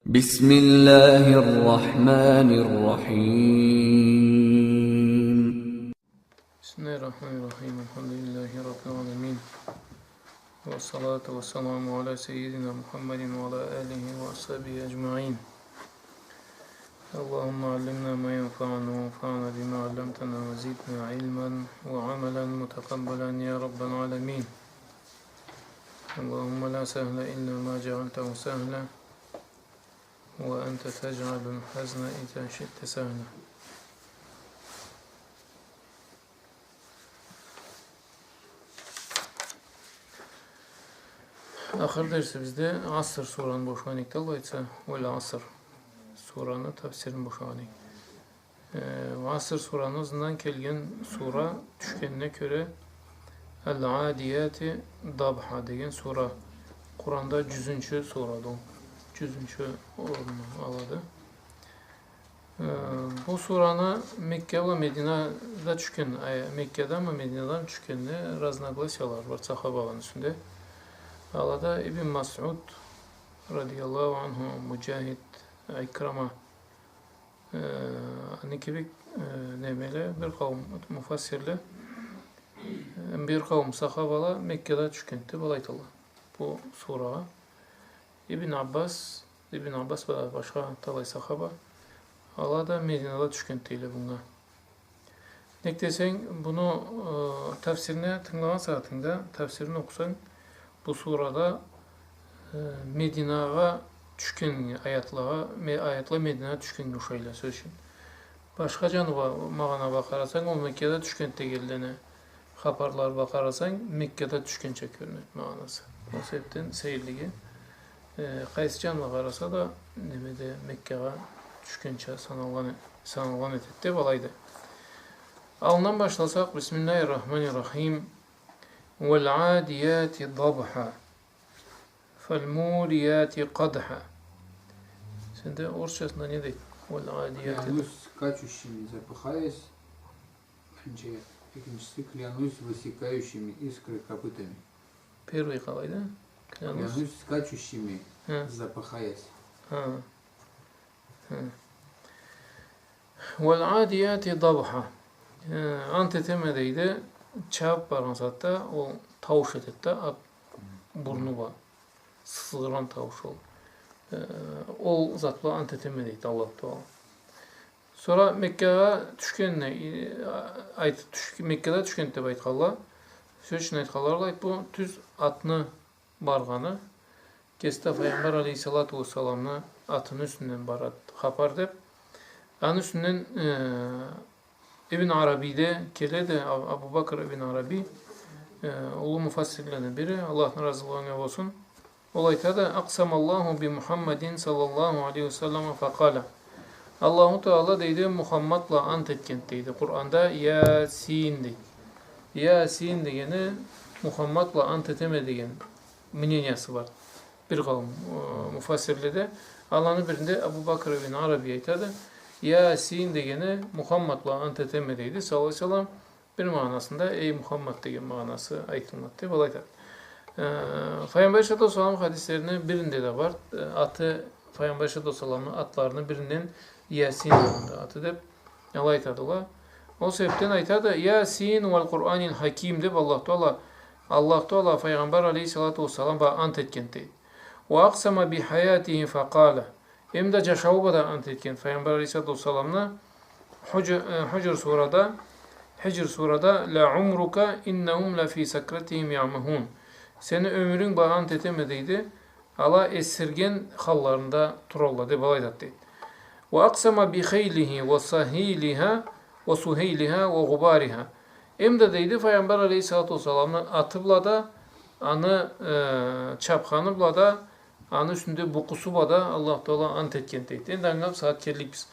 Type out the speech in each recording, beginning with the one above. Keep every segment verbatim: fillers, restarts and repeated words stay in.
بسم الله الرحمن الرحيم. بسم الله الرحمن الرحيم. الحمد لله رب العالمين. والصلاة والسلام على سيدنا محمد وعلى آله وأصحابه أجمعين. اللهم علمنا ما ينفعنا وانفعنا بما علمتنا وزدنا علما وعملا متقبلا يا رب العالمين. اللهم لا سهل إلا ما جعلته سهلا وأنت تجعل الحزن إذا شئت سهلا. Ахыр дерсибизде Аср сураны бошагъан эдик да, алай айтса, Уаль Аср сураны тафсирин бошагъан эдик. Э, Аср сураны ызындан келген сура тюшгенине кёре Аль-Адияти Дабха деген сура. Къуранда джюзюнчю сурады ол. Джюзюнчю орунну алады. Э, бу сураны Мекка бла Мединада тюшген, ай, Меккадамы, Мединадамы тюшгенине разногласиялары бар сахабаланы юсюнде. Алада Ибн Масъуд радияллаху анху, Муджахид, Икрима, э, аны кибик, э, немеле, бир къауум муфассирле, э, бир къауум сахабала Меккада тюшгенди деб алай айталла бу сурагъа. Ибн Аббас, Ибн Аббас бла башха талай сахаба, ала да Мединада тюшгенди дейле бунга. Нек десенг, буну, э, тафсирине тынгылагъан сагъатынгда, тафсирин окъусанг, бу сурада, э, Мединагъа тюшген аятлагъа, ме-, аятла Мединагъа тюшгеннге ушайла, сёз ючюн. Башха джаны бла магъана бла къарасанг, ол Меккада тюшген дегенлени хапарлары бла къарасанг, Меккада тюшгенча кёрюнеди магъанасы. Ол себебден сейирлиги, э, къайсы джаны бла къараса да, немеде, Меккагъа тюшгенча саналгъан, саналгъан этеди деб алайды. Аллындан башласакъ, بسم الله الرحمن الرحيم. والعاديات ضبحا. فالموريات قدحا. Сенде орусчасында не дейди? والعاديات. Клянусь скачущими, запыхаясь. Биринчи, экинчиси, клянусь высекающими искры копытами. Первый къалайды? Клянусь. Клянусь скачущими, запыхаясь. Хы. Хы. والعاديات ضبحا. Э, ант этеме дейди, чабыб баргъан сагъатда ол таууш этеди да, ат бурну бла, сызгъыргъан таууш ол. Э, ол зат бла ант этеме дейди Аллаху Тагъала. Сора Меккагъа тюшгенине, э, айт-, тюш-, Меккада тюшгенди деб айтханла, сёз ючюн айтханла, алай, бу тюз атны баргъаны, кеси да Файгъамбар алейхиссалату уассаламны атыны юсюнден барады хапар деб. Аны юсюнден, э, Ибн Арабийде келеди, Аб-, Абу Бакр Ибн Арабий, э, уллу муфассирлени бири, Аллахны разылыгъы анга болсун. Ол айтады: أقسم الله بمحمد صلى الله عليه وسلم فقال. Аллаху Тагъала, дейди, Мухаммад бла ант этгенди, дейди. Къуранда Ясин дейди. Ясин дегени Мухаммад бла ант этеме деген мнениясы бар бир къауум, э, муфассирледе. Аланы биринде Абу Бакр ибн Арабий айтады: Ясин дегени Мухаммад бла ант этеме, дейди, саллаллаху алейхи ва саллам. Бир магъанасында, эй Мухаммад деген магъанасы айтылынады деб алай айтады. Э, Файгъамбар алейхиссалату уассалам хадислерини биринде да бар. Э, аты, Файгъамбар алейхиссалату уассаламны атларыны биринден Ясин алынды аты деб алай айтадыла. Ол себебден айтады: Ясин уаль Къураниль хаким деб Аллаху Тагъала, Аллаху Тагъала Файгъамбар алейхиссалату уассалам бла ант этгенди, дейди. وأقسم بحياته فقال. Эм да джашауу бла да ант этген Файгъамбар алейхиссалату уассаламны Худжу-, э, Худжур сурада, Хиджр сурада: لعمرك إنهم لفي سكرتهم يعمهون. Сени ёмюрюнг бла ант этеме, дейди, ала эсирген халларында туралла деб алай айтады, дейди. وأقسم بخيله وسهيلها وسهيلها وغبارها. Эм да, дейди, Файгъамбар алейхиссалату уассаламны аты бла да, аны, э, чабханы бла да, аны юсюнде букъусу бла да Аллаху Тагъала ант этген, дейди. Энди анга бусагъат келликбиз.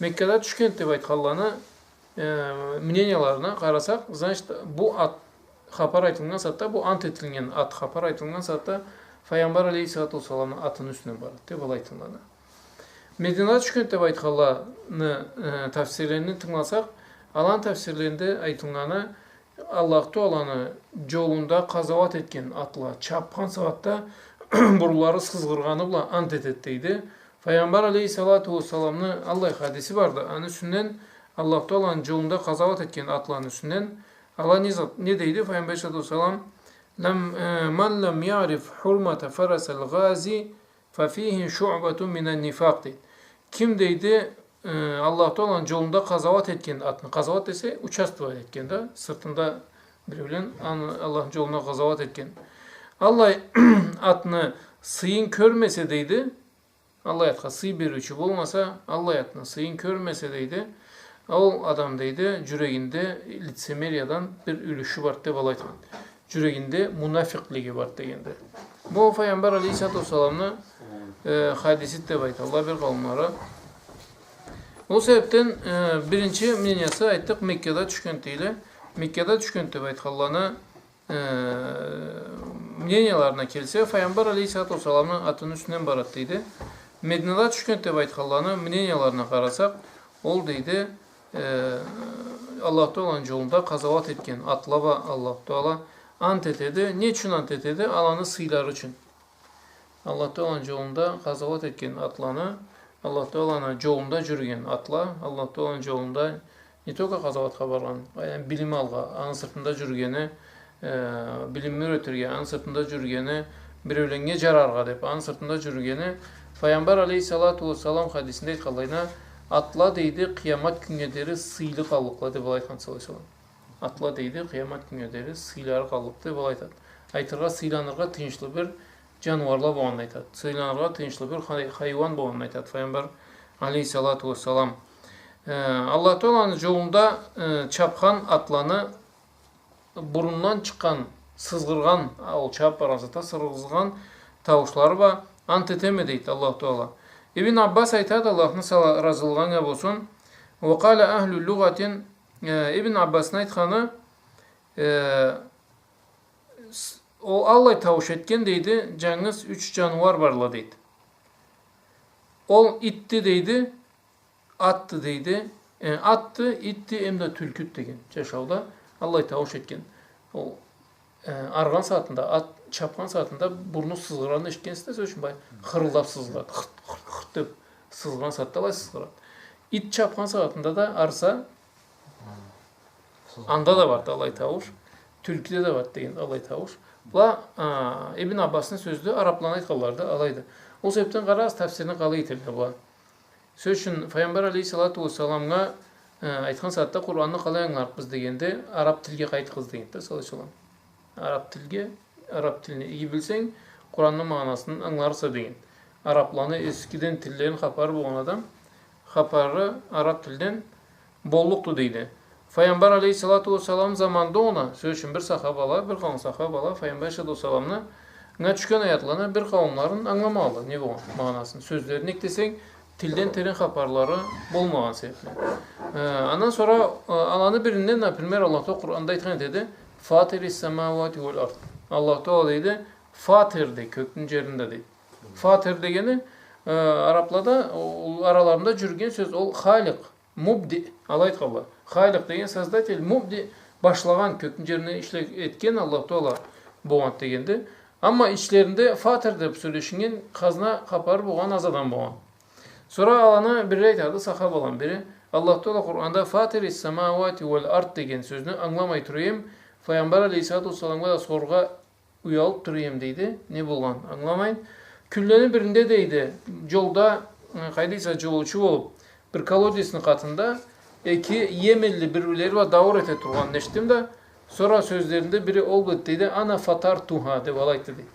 Меккада тюшген деб айтханланы, э, мненияларына къарасакъ, значит, бу ат, хапар айтылгъан сагъатда, бу ант этилген ат хапар айтылгъан сагъатда Файгъамбар алейхиссалату уассаламны атыны юсюнден барады деб алай айтылады. Мединада тюшген деб айтханланы, э, тафсирлерин тынгыласакъ, аланы тафсирлеринде айтылгъаны, Аллаху Тагъаланы джолунда къазауат этген атла чабхан сагъатда бурунлары сызгъыргъаны бла ант этеди, дейди. Файгъамбар алейхиссалату уассаламны аллай хадиси барды. Аны юсюнден, Аллаху Тааланы джолунда къазауат этген атланы юсюнден, ала не зат, не дейди? Файгъамбар алейхиссалату уассалам: «Лам, э, ман лам яъриф хурмата фарасил гъази, фа фихи шуъбатун минан нифакъ», дейди. Ким, дейди, э, Аллаху Тааланы джолунда къазауат этген атны, къазауат десе, участвовать этген да, сыртында бири бла аны Аллахны джолунда къазауат этген. Аллай атны сыйын кёрмесе, дейди, аллай атха сый бериучю болмаса, аллай атны сыйын кёрмесе, дейди, ол адам, дейди, джюрегинде лицемериядан бир юлюшю барды деб алай айтхан. Джюрегинде мунафикълиги барды дегенди. Бу Файгъамбар алейхиссалату уассаламны, э, хадиси деб айталла бир къауумлары. Ол себебден, э, биринчи мнениясы, айтдыкъ, Меккада тюшген дейле. Меккада тюшген деб айтханланы, э, мненияларына келсе, Файгъамбар алейхиссалату уассаламны атыны юсюнден барады дейди. Мединада тюшген деб айтханланы мненияларына къарасакъ, ол, дейди, э, Аллаху Тааланы джолунда къазауат этген атла бла Аллаху Таала ант этеди. Не ючюн ант этеди? Аланы сыйлары ючюн. Аллаху Тааланы джолунда къазауат этген атланы, Аллаху Тааланы джолунда джюрюген атла, Аллаху Тааланы джолунда не только къазауатха баргъан, а, билим алыргъа, аны сыртында джюрюгени, э, билимни юретирге, аны сыртында джюрюгени, биреуленнге джараргъа деб, аны сыртында джюрюгени. Файгъамбар алейхиссалату уассалам хадисинде айтханлайына, атла, дейди, къыямат кюннге дери сыйлы къаллыкъла деб алай айтхан, саллаллаху алейхи ва саллам. Атла, дейди, къыямат кюннге дери сыйлары къаллыкъды деб алай айтады. Айтыргъа, сыйланыргъа тыйыншлы бир джаныуарла болгъанын айтады. Сыйланыргъа тыйыншлы бир хай-, хайуан болгъанын айтады Файгъамбар алейхиссалату уассалам. Э, Аллаху Тааланы джолунда, э, чабхан атланы бурундан чыкъгъан, сызгъыргъан, а, ол чабыб баргъан сагъатда сызгъыргъан тауушлары бла ант этеме, дейди Аллаху Таала. Ибн Аббас айтады, Аллахны сала-, разылыгъы анга болсун: «Ва къала ахлу лугъатин», э, Ибн Аббасны айтханы, э, с-, ол аллай таууш этген, дейди, джангыз юч джаныуар барла, дейди. Ол итди, дейди, атды, дейди. Э, атды, итди, эм да тюлкюдю деген. Джашауда аллай таууш этген. Ол, э, арыгъан сагъатында, ат чабхан сагъатында бурну сызгъыргъанын эшитгенсиз да, сёз ючюн, былай хырылдаб сызгъырады. Хырт, хырт, хырт деб сызгъыргъан сагъатда алай сызгъырады. Ит чабхан сагъатында да арыса, анда да барды аллай таууш. Тюлкюде да барды деген аллай таууш. Была, а, Ибн Аббасны сёзю да, арабланы айтханлары да алайды. Ол себебден къарагъыз, тафсирни къалай этелле была. Сёз ючюн, Файгъамбар алейхиссалату уассаламгъа, э, айтхан сагъатда, Къуранны къалай ангыларыкъбыз дегенде, араб тилге къайтыгъыз дегенди да, саллаллаху алейхи ва саллам. Араб тилге, араб тилни иги билсенг, Къуранны магъанасын ангыларса деген. Арабланы эскиден тиллерин хапары болгъан адам, хапары араб тилден боллукъду, дейди. Файгъамбар алейхиссалату уассалам заманында огъуна, сёз ючюн, бир сахабала, бир къауум сахабала, Файгъамбар алейхиссалату уассаламны, анга тюшген аятланы бир къауумларын ангыламагъанла, не болгъан магъанасын, сёзлерин, нек десенг, тилден терен хапарлары болмагъан себебден. Э, андан сора, э, аланы биринден, например, Аллаху Таала Къуранда айтхан этеди: «Фатирис самауати уал ард». Аллаху Таала, дейди, Фатир, дейди, кёкню, джерни да, дейди. Фатир дегени, э, араблада, ол араларында джюрюген сёз, ол Халикъ, Мубди, алай айтханла. Халикъ деген Создатель, Мубди башлагъан, кёкню, джерни ишле-, этген Аллаху Таала болгъан дегенди. Амма ичлеринде Фатир деб сёлешиннген, хазна хапары болгъан аз адам болгъан. Сора аланы бири айтады, сахабаланы бири: Аллаху Таала Къуранда «Фатирис самауати уал ард» деген сёзню ангыламай тура эдим, Файгъамбар алейхиссалату уассаламгъа да сорургъа уялыб тура эдим, дейди. Не болгъан, ангыламайын. Кюнлени биринде, дейди, джолда, э, къайда эсе джолоучу болуб, бир колодецни къатында эки йеменли бир-бирлери бла дауур эте тургъанын эшитдим да, сора сёзлеринде бири ол бла, дейди, «Ана фатартуха» деб алай айтды, дейди.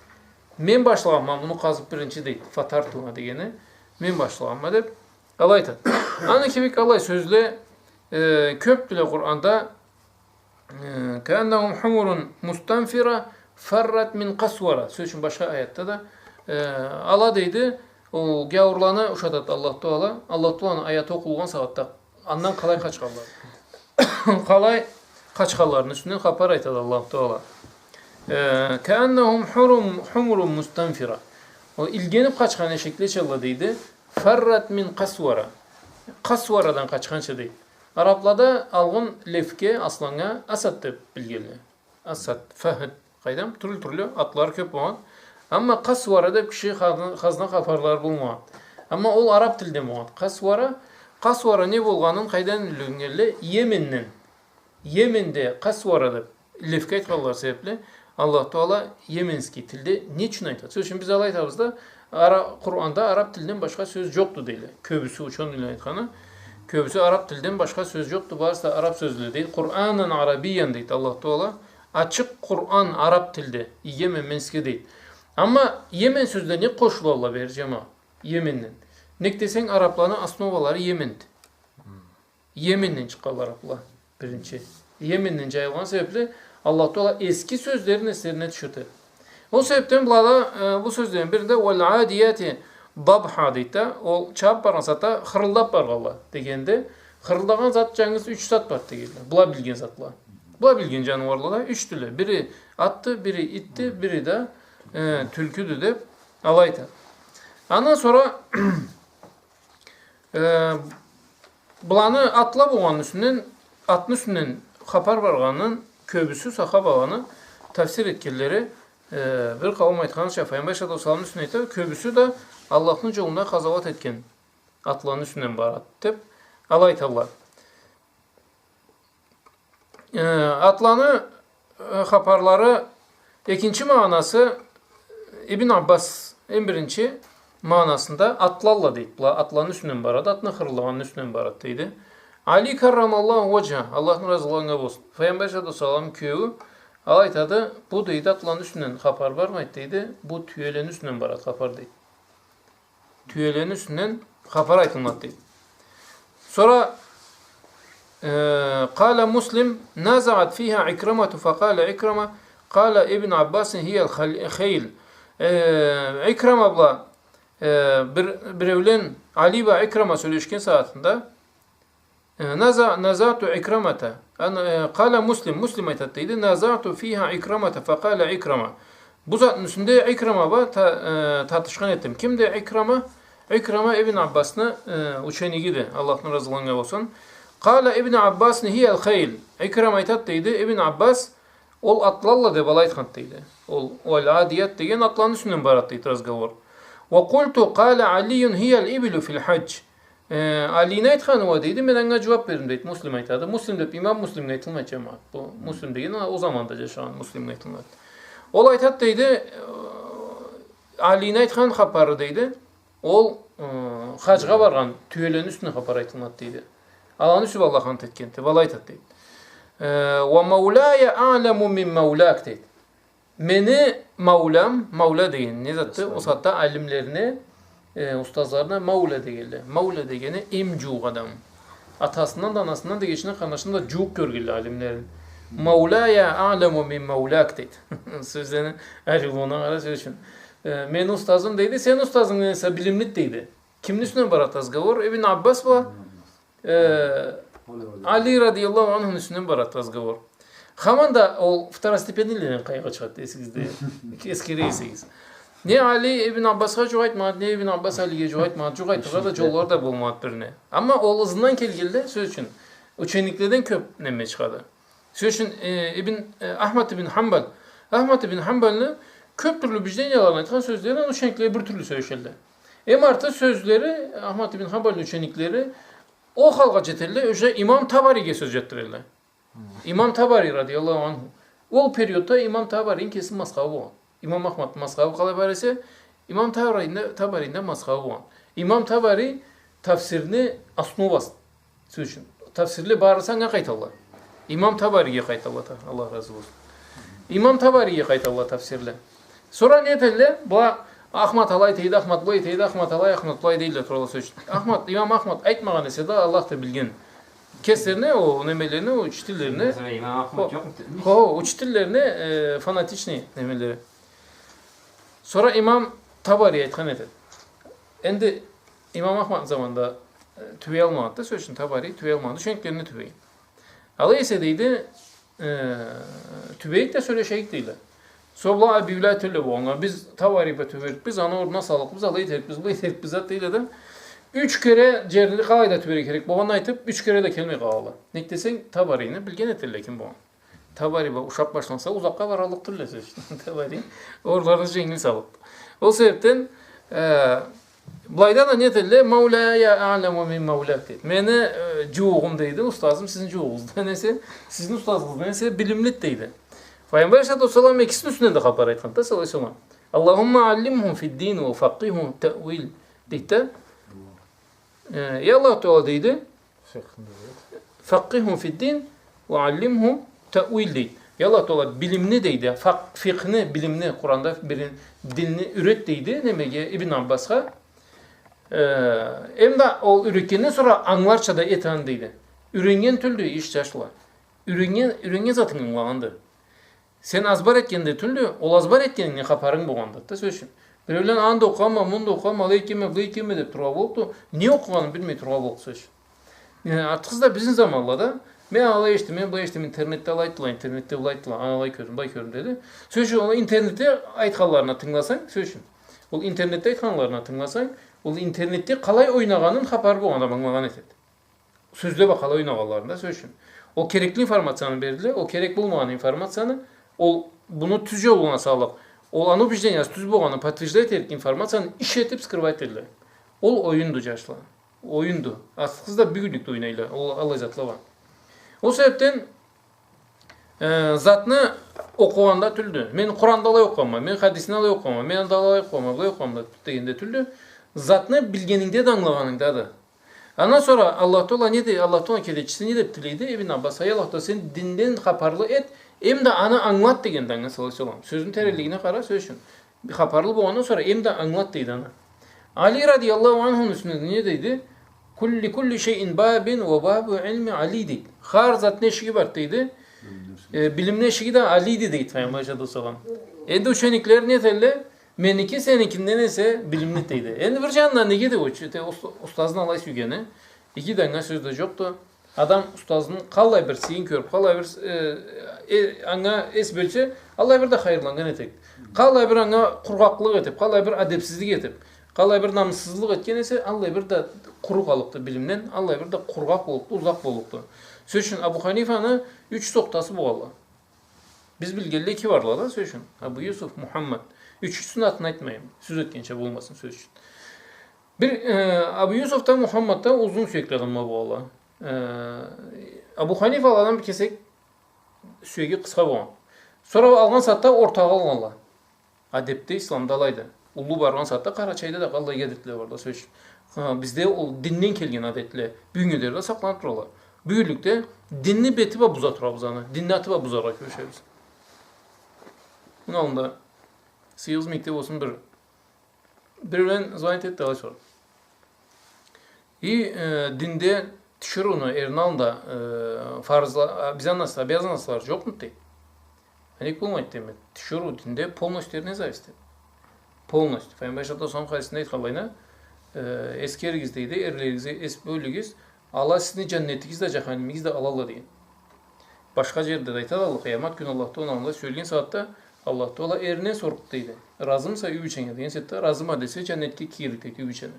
Мен башлагъанма муну къазыб биринчи, дейди. Фатартуха дегени, мен башлагъанма деб алай айтады. Аны кибик аллай сёзле, э, кёбдюле Къуранда. Э, «Кааннахум хумурун мустанфира, фаррат мин къасвара». Сёз ючюн, башха аятда да, э, ала, дейди, ол гяуурланы ушатады Аллаху Таала. Аллаху Тааланы аяты окъулгъан сагъатда андан къалай къачханла-, къалай къачханларыны юсюнден хапар айтады Аллаху Таала. Э, «Кааннахум хурум-, хумурун мустанфира». Ол илгениб къачхан эшеклечалла, дейди. «Фаррат мин къасвара». Къасварадан къачханча, дейди. Араблада алгъын левге, асланнга асад деб билгенле. Асад, фахд, къайдам, тюрлю-тюрлю атлары кёб болгъан. Амма къасвара деб киши хазна, хазна хапарлары болмагъан. Амма ол араб тилден болгъан. Къасвара, къасвара не болгъанын къайдан билгенле? Йеменден. Йеменде къасвара деб лефге айтханла себебли, Аллаху Таала йеменский тилде не ючюн айтады? Сёз ючюн, биз алай айтабыз да, ара-, Къуранда араб тилден башха сёз джокъду, дейле. Кёбюсю учёныйланы айтханы, кёбюсю араб тилден башха сёз джокъду, барысы да араб сёзле, дейди. Къуранан арабиян, дейди Аллаху Таала. Ачыкъ Къуран араб тилде, йеменский, дейди. Амма Йемен сёзле не къошулалла бери, джамагъат? Йеменден. Нек десенг, арабланы основалары Йеменди. Йеменден чыкъгъанла арабла, биринчи. Йеменден джайылгъан себебли Аллаху Таала эски сёзлерин эслерине тюшюртеди. Ол себебден былада, э, бу сёзлени биринде «Уаль-адияти дабха» дейди да, ол чабыб баргъан сагъатда хырылдаб баргъанла дегенде, хырылдагъан зат джангыз юч зат барды дегенле. Была билген затла. Была билген джаныуарла да ючдюле. Бири атды, бири итди, бири да, э, тюлкюдю деб алай айтады. Андан сора Э, быланы атла болгъанны юсюнден, атны юсюнден хапар баргъанын кёбюсю сахабаланы тафсир этгенлери, э, бир къауум айтханча, Файгъамбар саллаллаху алейхи ва салламны юсюнден айтады, кёбюсю да Аллахны джолунда къазауат этген атланы юсюнден барады, деб алай айталла. Э, атланы, э, хапарлары, экинчи магъанасы, Ибн Аббас эм биринчи магъанасында атлалла дейди. Была атланы юсюнден барады, атны хырылдагъанны юсюнден барады дейди. Али каррамаллаху ваджха, Аллахны разылыгъы анга болсун. Файгъамбар саллаллаху алейхи ва саллам киеую, алай айтады, бу дейди, атланы юсюнден хапар бармайды дейди, бу тюелени юсюнден барады хапар дейди. Тюелени юсюнден хапар айтылынады дейди. Сора, э, قال مسلم: نازعت فيها عكرمة فقال عكرمة: قال ابن عباس: هي الخيل. Э, Икрима бла, э, бир, биреулен Али бла Икрима сёлешген сагъатында, Э, نازع-، نازعت عكرمة. Ан-, э, قال مسلم, Муслим айтады дейди, نازعت فيها عكرمة فقال عكرمة. Бу затны юсюнде Икрима бла та-, э, тартышхан этдим. Кимди Икрима? Икрима Ибн Аббасны, э, ученигиди, Аллахны разылыгъы анга болсун. قال ابن عباس: هي الخيل. Икрима айтады дейди, Ибн Аббас, ол атлалла деб алай айтханды дейди. Ол, ол адият деген атланы юсюнден барады дейди разговор. وقلت: قال علي: هي الإبل في الحج. Э, Алини айтханы уа дейди, мен анга джууаб бердим дейди, Муслим айтады. Муслим деб, имам Муслимге айтылмайды, джамагъат. Бу Муслим деген ол заманда джашагъан Муслимге айтылынады. Ол айтады дейди, э, Алини айтхан хапары дейди, ол, э, хаджгъа баргъан тюелени юсюнден хапар айтылынады дейди. Аланы юсю бла Аллах ант этгенди деб алай айтады дейди. Э, ومولاي أعلم من مولاك дейди. Мени маулам, маула деген не затды? Устаз. Ол сагъатда алимлерине, э, устазларына маула дегенле. Маула дегени эм джууукъ адам. Атасындан да, анасындан да, эгечинден, къарнашындан да джууукъ кёргенле алимлерин. مولاي أعلم من مولاك дейди. Сёзлени ариулугъуна къара, сёз ючюн. Э, мени устазым дейди, сени устазынгдан эсе билимлиди дейди. Кимни юсюнден барады разговор? Ибн Аббас бла Э, Али радияллаху анхуну юсюнден барады разговор. Хаманда ол второстепенныйледен къайгъы чыгъады, эсигизде, эскере эсегиз. Не Али Ибн Аббасха джукъ айтмады, не Ибн Аббас Алиге джукъ айтмады, джукъ айтыргъа да джоллары да болмады бирине. Амма ол ызындан келгенле, сёз ючюн, ученикледен кёб неме чыгъады. Сёз ючюн, э, Ибн, э, Ахмад ибн Хамбал. Ахмад ибн Хамбалны кёб тюрлю убежденияларын, айтхан сёзлерин учениклери бир тюрлю сёлешелле. Эм арты сёзлери, Ахмад ибн Хамбалны учениклери ол халгъа джетелле, уже имам Табариге сёз джетдирелле. Имам Табари радияллаху анху. Ол периодда имам Табарини кесини мазхабы болгъан. Имам Ахмадны мазхабы къалай бар эсе, имам Табарини да, Табарини да мазхабы болгъан. Имам Табари тафсирни основасы. Сёз ючюн, тафсирле барысы анга къайталла. Имам Табариге къайталла да, Аллах разы болсун. Имам Табариге къайталла тафсирле. Сора не этелле? Была Ахмад алай дейди, Ахмад былай дейди, Ахмад алай, Ахмад былай дейле туралла, сёз ючюн. Ахмад, имам Ахмад айтмагъан эсе да, Аллах да билген. Кеслерине, о немелерине, о учительлерине. Хо, хо, учительлерине, э, фанатичный немелери. Сора имам Табари айтхан этеди. Энди имам Ахмад заманда, э, тюбей алмагъанды да, сёз ючюн, Табари тюбей алмагъанды, учениклерине тюбей. Алай эсе, дейди, э, тюбейик да сёлешейик, дейди. Сора была объявлять этелле болгъаннга, биз Табари бла тюберикбиз, аны орнуна саллыкъбыз, алай этерикбиз, былай этерикбиз, зат, дейди да. Юч кере джерни къалай да тюберге керек болгъанын айтыб, юч кере да келмей къалалла. Нек десенг, Табарини билген этелле ким болгъанын. Табари бла ушакъ башланса, узакъгъа бараллыкъ тюлле, сёз ючюн. Табари орларына дженгил салыб. Ол себебден, э, Былайда да не этелле? «Мауляя аъламу мин мауляк», дейди. Мени, э, джууугъум, дейди, устазым сизни джууугъугъуздан эсе, сизни устазыгъыздан эсе билимлиди, дейди. Файгъамбар алейхиссалату уассалам экисини юсюнден да хапар айтханды да, саллаллаху алейхи ва саллам. «Аллахумма аллимху фиддин ва факкихху таъвил», дейди да. Э, я Аллаху Тагъала, дейди, «Факкихху фиддин ва аллимху таъвил», дейди. Я Аллаху Тагъала, билимни, дейди, факъ-, фикъхны, билимни, Къуранда бирин, динни юрет, дейди, немеге, Ибн Аббасха. Э, эм да ол юретгенден сора ангыларча да эт аны, дейди. Юреннген тюлдю иш, джашла. Юреннген, юреннген затынгы ангылагъанды. Сен азбар этгенде тюлдю, ол азбар этгенингден хапарынг болгъанды да, сёз ючюн. Биреулен аны да окъугъанма, муну да окъугъанма, алай экенме, былай экенме деб тургъан боллукъду, не окъугъанын билмей тургъан боллукъду, сёз ючюн. Э, артыкъсыз да бизни заманлада, мен алай эшитдим, мен былай эшитдим, интернетде алай айтдыла, интернетде былай айтдыла, аны алай кёрдюм, былай кёрдюм деди. Сёз ючюн, ол интернетде айтханларына тынгыласанг, сёз ючюн. Ол интернетде айтханларына тынгыласанг, ол интернетде къалай ойнагъанын хапары болгъан адам ангылагъан этеди. Сёзле бла къалай ойнагъанларын да, сёз ючюн. Ол керекли информацияны бердиле, ол керек болмагъан информацияны, ол муну тюз джолуна салыб, ол аны убеждениясы тюз болгъанын подтверждать этерик информацияны иш этиб скрывать этелле. Ол оюнду, джашла. Оюнду. Артыкъсыз да бюгюнлюкде ойнайла. Ол аллай затла бла. Ол себебден, э, затны окъугъанда тюлдю. Мен Къуранда алай окъугъанма, мен хадисни алай окъугъанма, мен анда алай окъугъанма, былай окъугъанма дегенде тюлдю. Затны билгенингде да, ангылагъанынгдады. Андан сора Аллаху Тагъала не дей, Аллаху Тагъаланы келечиси не деб тилейди? Ибн Аббас, эй Аллаху Тагъала, сен динден хапарлы эт, эм да аны ангылат дегенди анга, саллаллаху алейхи ва саллам. Сёзню теренлигине къара, сёз ючюн. Хапарлы болгъандан сора эм да ангылат дейди аны. Али радияллаху анхуну юсюнде не дейди? «Кулли, кулли шейин бабин ва бабу илми Али», дейди. Хар затны эшиги бар, дейди. Э, билимни эшиги да Алиди, дейди Файгъамбар алейхиссалату уассалам. Энди ученикле не этелле? Меники сеникинден эсе билимлиди, дейди. Энди бир джанындан неге да ол, те, ус-, устазын алай сюйгени, иги да анга сёз да джокъду. Адам устазыны къаллай бир сыйын кёрюб, къаллай бир, э, э, анга эс бёлсе, аллай бир да хайырланнган этеди. Къаллай бир анга къургъакълыкъ этиб, къаллай бир адебсизлик этиб, къаллай бир намыссызлыкъ этген эсе, аллай бир да къуру къаллыкъды билимден, аллай бир да къургъакъ боллукъду, узакъ боллукъду. Сёз ючюн, Абу Ханифаны юч сохтасы болгъанла. Биз билгенле эки барла да, сёз ючюн. Абу Юсуф, Мухаммад. Ючюнчюсюню атын айтмайым. Сёз этгенча болмасын, сёз ючюн. Бир, э, Абу Юсуф да, Мухаммад да узун сюекли адамла болгъанла. Э, Абу Ханифа аладан бир кесек сюеги къысха болгъан. Сора алгъан сагъатда ортагъа алгъанла. Адебде, исламда алайды. Уллу баргъан сагъатда, Къарачайда да къаллай адетле бар да, сёз ючюн. Ха, бизде ол динден келген адетле бюгюннге дери да сакъланыб туралла. Бюгюнлюкде динни бети бла буза турабыз аны. Динни аты бла бузаргъа кюрешебиз. Муну аллында сыйыгъыз мийикде болсун, бир, бир бирин звонить этди да алай сорады. И, э, динде тиширыуну эрни аллында, э, фарзла-, обязанность-, обязанностьла джокъмуду, дейди. А нек болмайды, дейме. Тиширыу динде полностью эрнге зависит этеди. Полностью. Файгъамбар алейхиссалату уассалам хадисинде айтханлайына, э, эскеригиз, дейди, эрлеригизге эс бёлюгюз, ала сизни джаннетигиз да, джаханимигиз да алалла, деген. Башха джерде да айтады, Аллах, къыямат кюн Аллах Тагъаланы аллында сюелген сагъатда Аллах Тагъала эрине сорлукъду, дейди. Разымыса юй бийченге деген сагъатда, разыма десе, джаннетге кирликди, дейди, юй бийчени.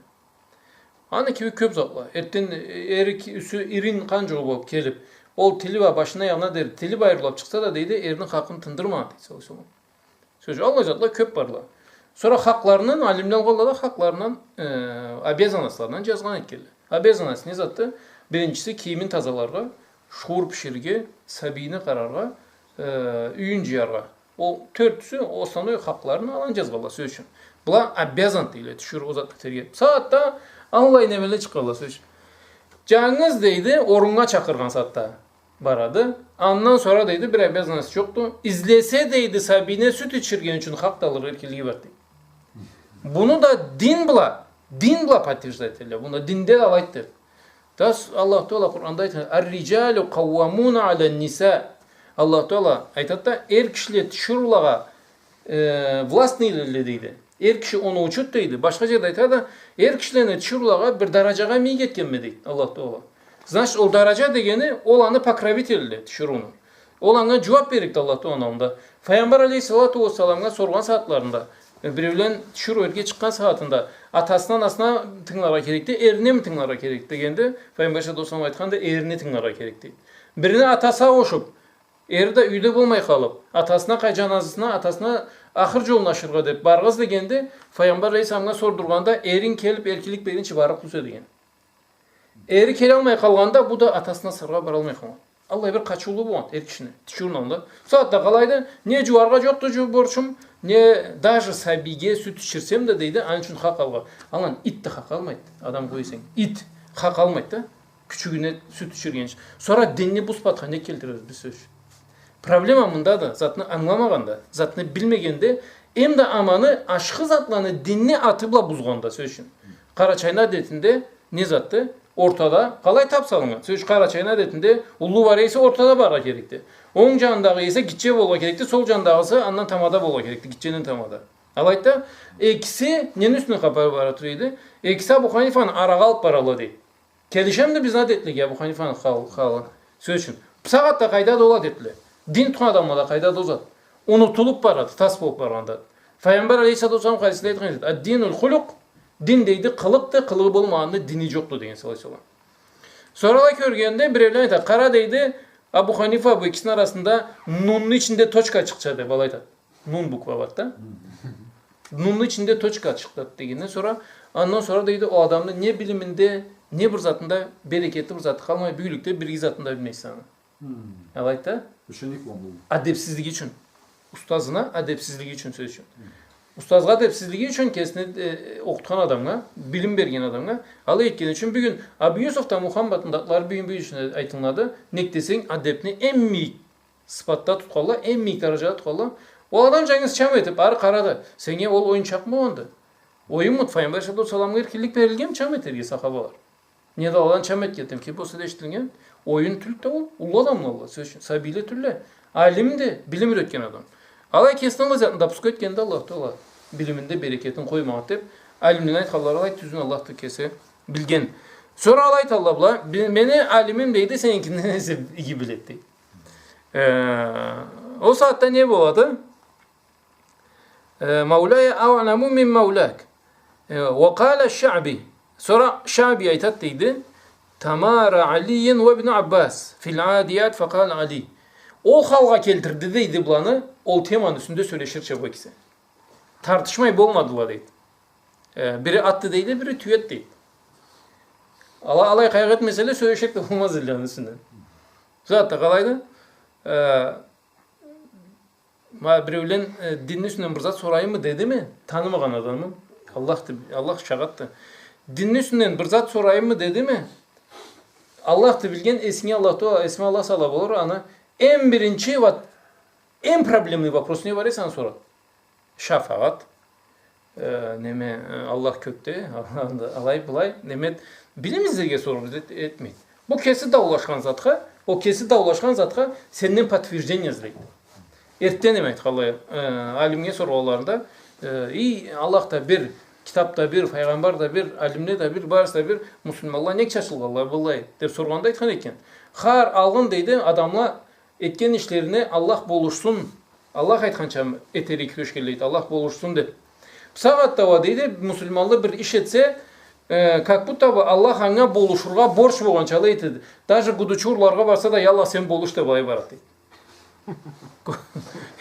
Аны кибик кёб затла. Эртден, э, эри ки-, юсю ирин къан джугъу болуб келиб, ол тили бла башына, аягъына дери тили бла айырылыб чыкъса да, дейди, эрини хакъын тындырмагъан, дейди, саллаллаху алейхи ва саллам. Сёз ючюн, аллай затла кёб барла. Сора хакъларындан, алимле алгъанла да хакъларындан, э, обязанностьларындан джазгъан этгенле. Обязанность не затды? Биринчиси, кийимин тазаларгъа, шуур биширирге, сабийни къараргъа, э, юйюн джыяргъа. Ол тёртюсю, ол основной хакъларын аланы джазгъанла, сёз ючюн. Была обязан дейле, тиширыу ол затны этерге. Сагъатда аллай немеле чыкъгъанла, сёз ючюн. Джангыз, дейди, оруннга чакъыргъан сагъатда барады. Андан сора, дейди, бир обязанность джокъду. Излесе, дейди, сабийине сют ичирген ючюн хакъ да алыргъа эркинлиги бар, дейди. Муну да дин бла, дин бла подтверждать этелле. Муну да динде да алайды. Да с-, Аллаху Тагъала Къуранда айтады: «Ар-риджалу къаввамуна аля-н-ниса». Аллаху Тагъала айтады да, эр кишиле тиширыулагъа, э, властныйледиле, дейди. Эр киши оноучуду, дейди. Башха джерде айтады, эр кишилени тиширыулагъа бир дараджагъа мийик этгенме, дейди Аллаху Тагъала. Значит, ол дараджа дегени, ол аны покровителиле, тиширыуну. Ол анга джууаб берликди Аллаху Тагъаланы аллында. Файгъамбар алейхиссалату уассаламгъа соргъан сагъатларында, э, биреулен тиширыу эрге чыкъгъан сагъатында, атасына, анасына тынгыларгъа керекди, эринеми тынгыларгъа керекди дегенде, Файгъамбар алейхиссалату уассалам айтханды, эрине тынгыларгъа керекди. Бирине атасы ауушуб, эри да юйде болмай къалыб, атасына къа-, джаназысына, атасына Ахыр джолун ашыргъа деб барыгъыз дегенде, Файгъамбар алейхиссаламгъа сордургъанда, эринг келиб эркинлик бергинчи барыкъ тюз эди деген. Эри келалмай къалгъанда, бу да атасына сыргъа баралмай къалгъан. Аллай бир къачыулу болгъан эр кишини. Тиширыуну аллында. Бусагъатда къалайды, не джууаргъа джокъду джу-, борчум, не даже сабийге сют ичирсем да, дейди, аны ючюн хакъ алгъа. Алан ит да хакъ алмайды. Адам къой эсенг. Ит хакъ алмайды да. Кючюгюне сют ичирген ючюн. Сора динни бу сыпатха не келтиребиз биз, сёз ючюн? Проблема мындады. Затны ангыламагъанда, затны билмегенде, эм да аманы ашхы затланы динни аты бла бузгъанда, сёз ючюн. Къарачайны адетинде не затды? Ортада къалай тап салыннган? Сёз ючюн, Къарачайны адетинде уллу бар эсе, ортада барыргъа керекди. Онг джанындагъы эсе гитче болургъа керекди, сол джанындагъысы андан тамада болургъа керекди, гитчеден тамада. Алайды да, экиси нени юсюнден хапар бара тура эди? Экиси Абу Ханифаны арагъа алыб баралла, дейди. Келишемиди бизни адетлеге Абу Ханифаны хал-, халы? Сёз ючюн. Бусагъатда къайдады ол адетле? Дин тутхан адамлада къайдады ол зат? Унутулуб барады, тас болуб баргъанда. Файгъамбар алейхиссалату уассалам хадисинде айтхан эди: «Ад-дину аль-хулукъ», дин, дейди, къылыкъды, къылыгъы болмагъанны дини джокъду деген саллаллаху алейхи ва саллам. Сора алай кёргенде, биреулен айта, къара, дейди, Абу Ханифа бу экисини арасында нунну ичинде точка чыкъча деб, алай айта. Нун буква барды да. Нунну ичинде точка чыкъды дегенден сора, андан сора, дейди, ол адамны не билиминде, не бир затында берекети, бир заты къалмай, бюгюнлюкде бир иги затын да билмейсе аны. Алайды да. Ученик болмагъан. Адебсизлиги ючюн. Устазына адебсизлиги ючюн, сёз ючюн. Устазгъа адебсизлиги ючюн, кесини, э, окъутхан адамгъа, билим берген адамгъа алай этгени ючюн. Бюгюн Абу Юсуф да, Мухаммад да, атлары бюгюн, бюгюн ючюн айтылынады. Нек десенг, адебни эм мийик сыпатда тутханла, эм мийик даражада тутханла. Ол адам джангыз чам этиб, ары къарады. Сеннге ол оюнчакъмы болгъанды? Оюнмуду? Файгъамбар алейхиссалату уассаламгъа эркинлик берилгенми чам этерге, сахабалар? Не да аланы чам этгенди, ким болса да эшитилген. Оюн тюлдю ол, уллу адамла, сёз ючюн, сабийле тюлле. Алимди, билим юретген адам. Алай кесине аллай затны допуск этгенди Аллах Тагъала, билиминде берекетин къоймагъан деб, алимлени айтханлары алай тюзюн Аллах да кеси билген. Сора алай айталла была, би-, мени алимим, дейди, сеникинден эсе иги биледи, дейди. Э, ол сагъатда не болады? Э, «Мауляя аъламу мин маулак». Э, ва къала Шаъби. Сора Шаъби айтады, дейди: «Тамара Алийюн ва Ибн Аббас филь адият, факъала Али». Ол халгъа келтирди, дейди, быланы, ол теманы юсюнде сёлеширча бу экиси. Тартышмай болмадыла, дейди. Э, бири атды, дейди, бири тюеди, дейди. Ала, алай къайгъы этмеселе, сёлеширик да болмаз эдиле аны юсюнден. Сагъатда къалайды. Э, Ма биреулен, э, динни юсюнден бир зат сорайыммы дедими? Танымагъан адамым. Аллах да, Аллах шагъатды. Динни юсюнден бир зат сорайыммы дедими? Аллах да билген, эсинге Аллах Тагъала, эсиме Аллах сала болур, аны эм биринчи, вот, эм проблемный вопрос не бар эсе, аны сорады. Шафагъат. Э, неме, э, Аллах кёкде, Аллах анда, алай, былай, неме, билим излерге соргъу эт-, этмейди. Бу кеси даулашхан затха, ол кеси даулашхан затха сенден подтверждение излейди. Эртде неме айтханла, э, алимге соргъанларында, э, и, Аллах да бир, китаб да бир, файгъамбар да бир, алимле да бир, барысы да бир, муслиманла нек чачылгъанла былай, деб соргъанда айтхан экен. Хар алгъын, дейди, адамла этген ишлерине Аллах болушсун, Аллах айтханча этерге кюрешгенле эди, Аллах болушсун деб. Бусагъатда уа, дейди, муслиманлы бир иш этсе, э, как будто бы Аллах анга болушургъа борч болгъанчалай этеди. Даже гудучу урларгъа барса да, я Аллах, сен болуш деб алай барады, дейди.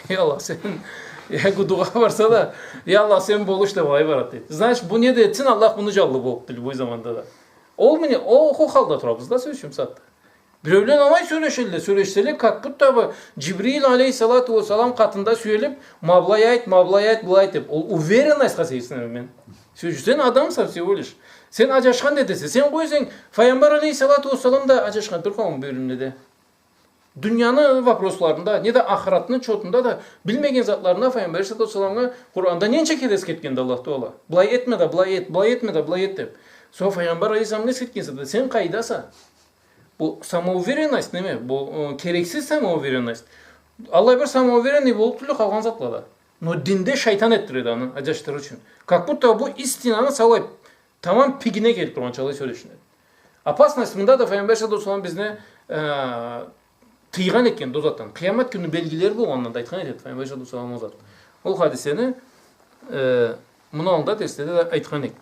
Я Аллах, сен, я гудугъа барса да, я Аллах, сен болуш деб алай барады, дейди. Значит, бу не да этсин, Аллах муну джанлы болубду любой заманда да. Ол мени, ол, ол халда турабыз да, сёз ючюн, бусагъатда. Биреулен алай сёлешелле, сёлешселе, как будто бы Джибрил алейхиссалату уассалам къатында сюелиб, ма былай айт, ма былай айт, былай айт деб. Ол уверенностьха сейирсинеме мен. Сёз ючюн, сен адамса всего лишь. Сен аджашхан да этесе, сен къой эсенг, файгъамбар алейхиссалату уассалам да аджашхан, бир къауум бёлюмледе. Дунияны вопросларында, не да ахыратны чотунда да билмеген затларына файгъамбар алейхиссалату уассаламгъа Къуранда ненча кере эсгертгенди Аллах Тагъала. Былай этме да, былай эт, былай этме да, былай эт деб. Сора файгъамбар алейхиссалам не эсгертген эсе да, сен къайдаса? Бу самоуверенность неме? Бу, э, керексиз самоуверенность. Аллай бир самоуверенный болуб тюлдю къалгъан затлада. Но динде шайтан этдиреди аны, аджашдырыр ючюн. Как будто бу истинаны салай тамам пигине келиб тургъанчалай сёлешинеди. Опасность мында да, файгъамбар саллаллаху алейхи ва саллам бизни, э, тыйгъан экен ол затдан. Къыямат кюнню белгилери болгъандан да айтхан эди файгъамбар саллаллаху алейхи ва саллам ол затны. Ол хадисени, э, муну аллында да, эсде да айтхан эдик.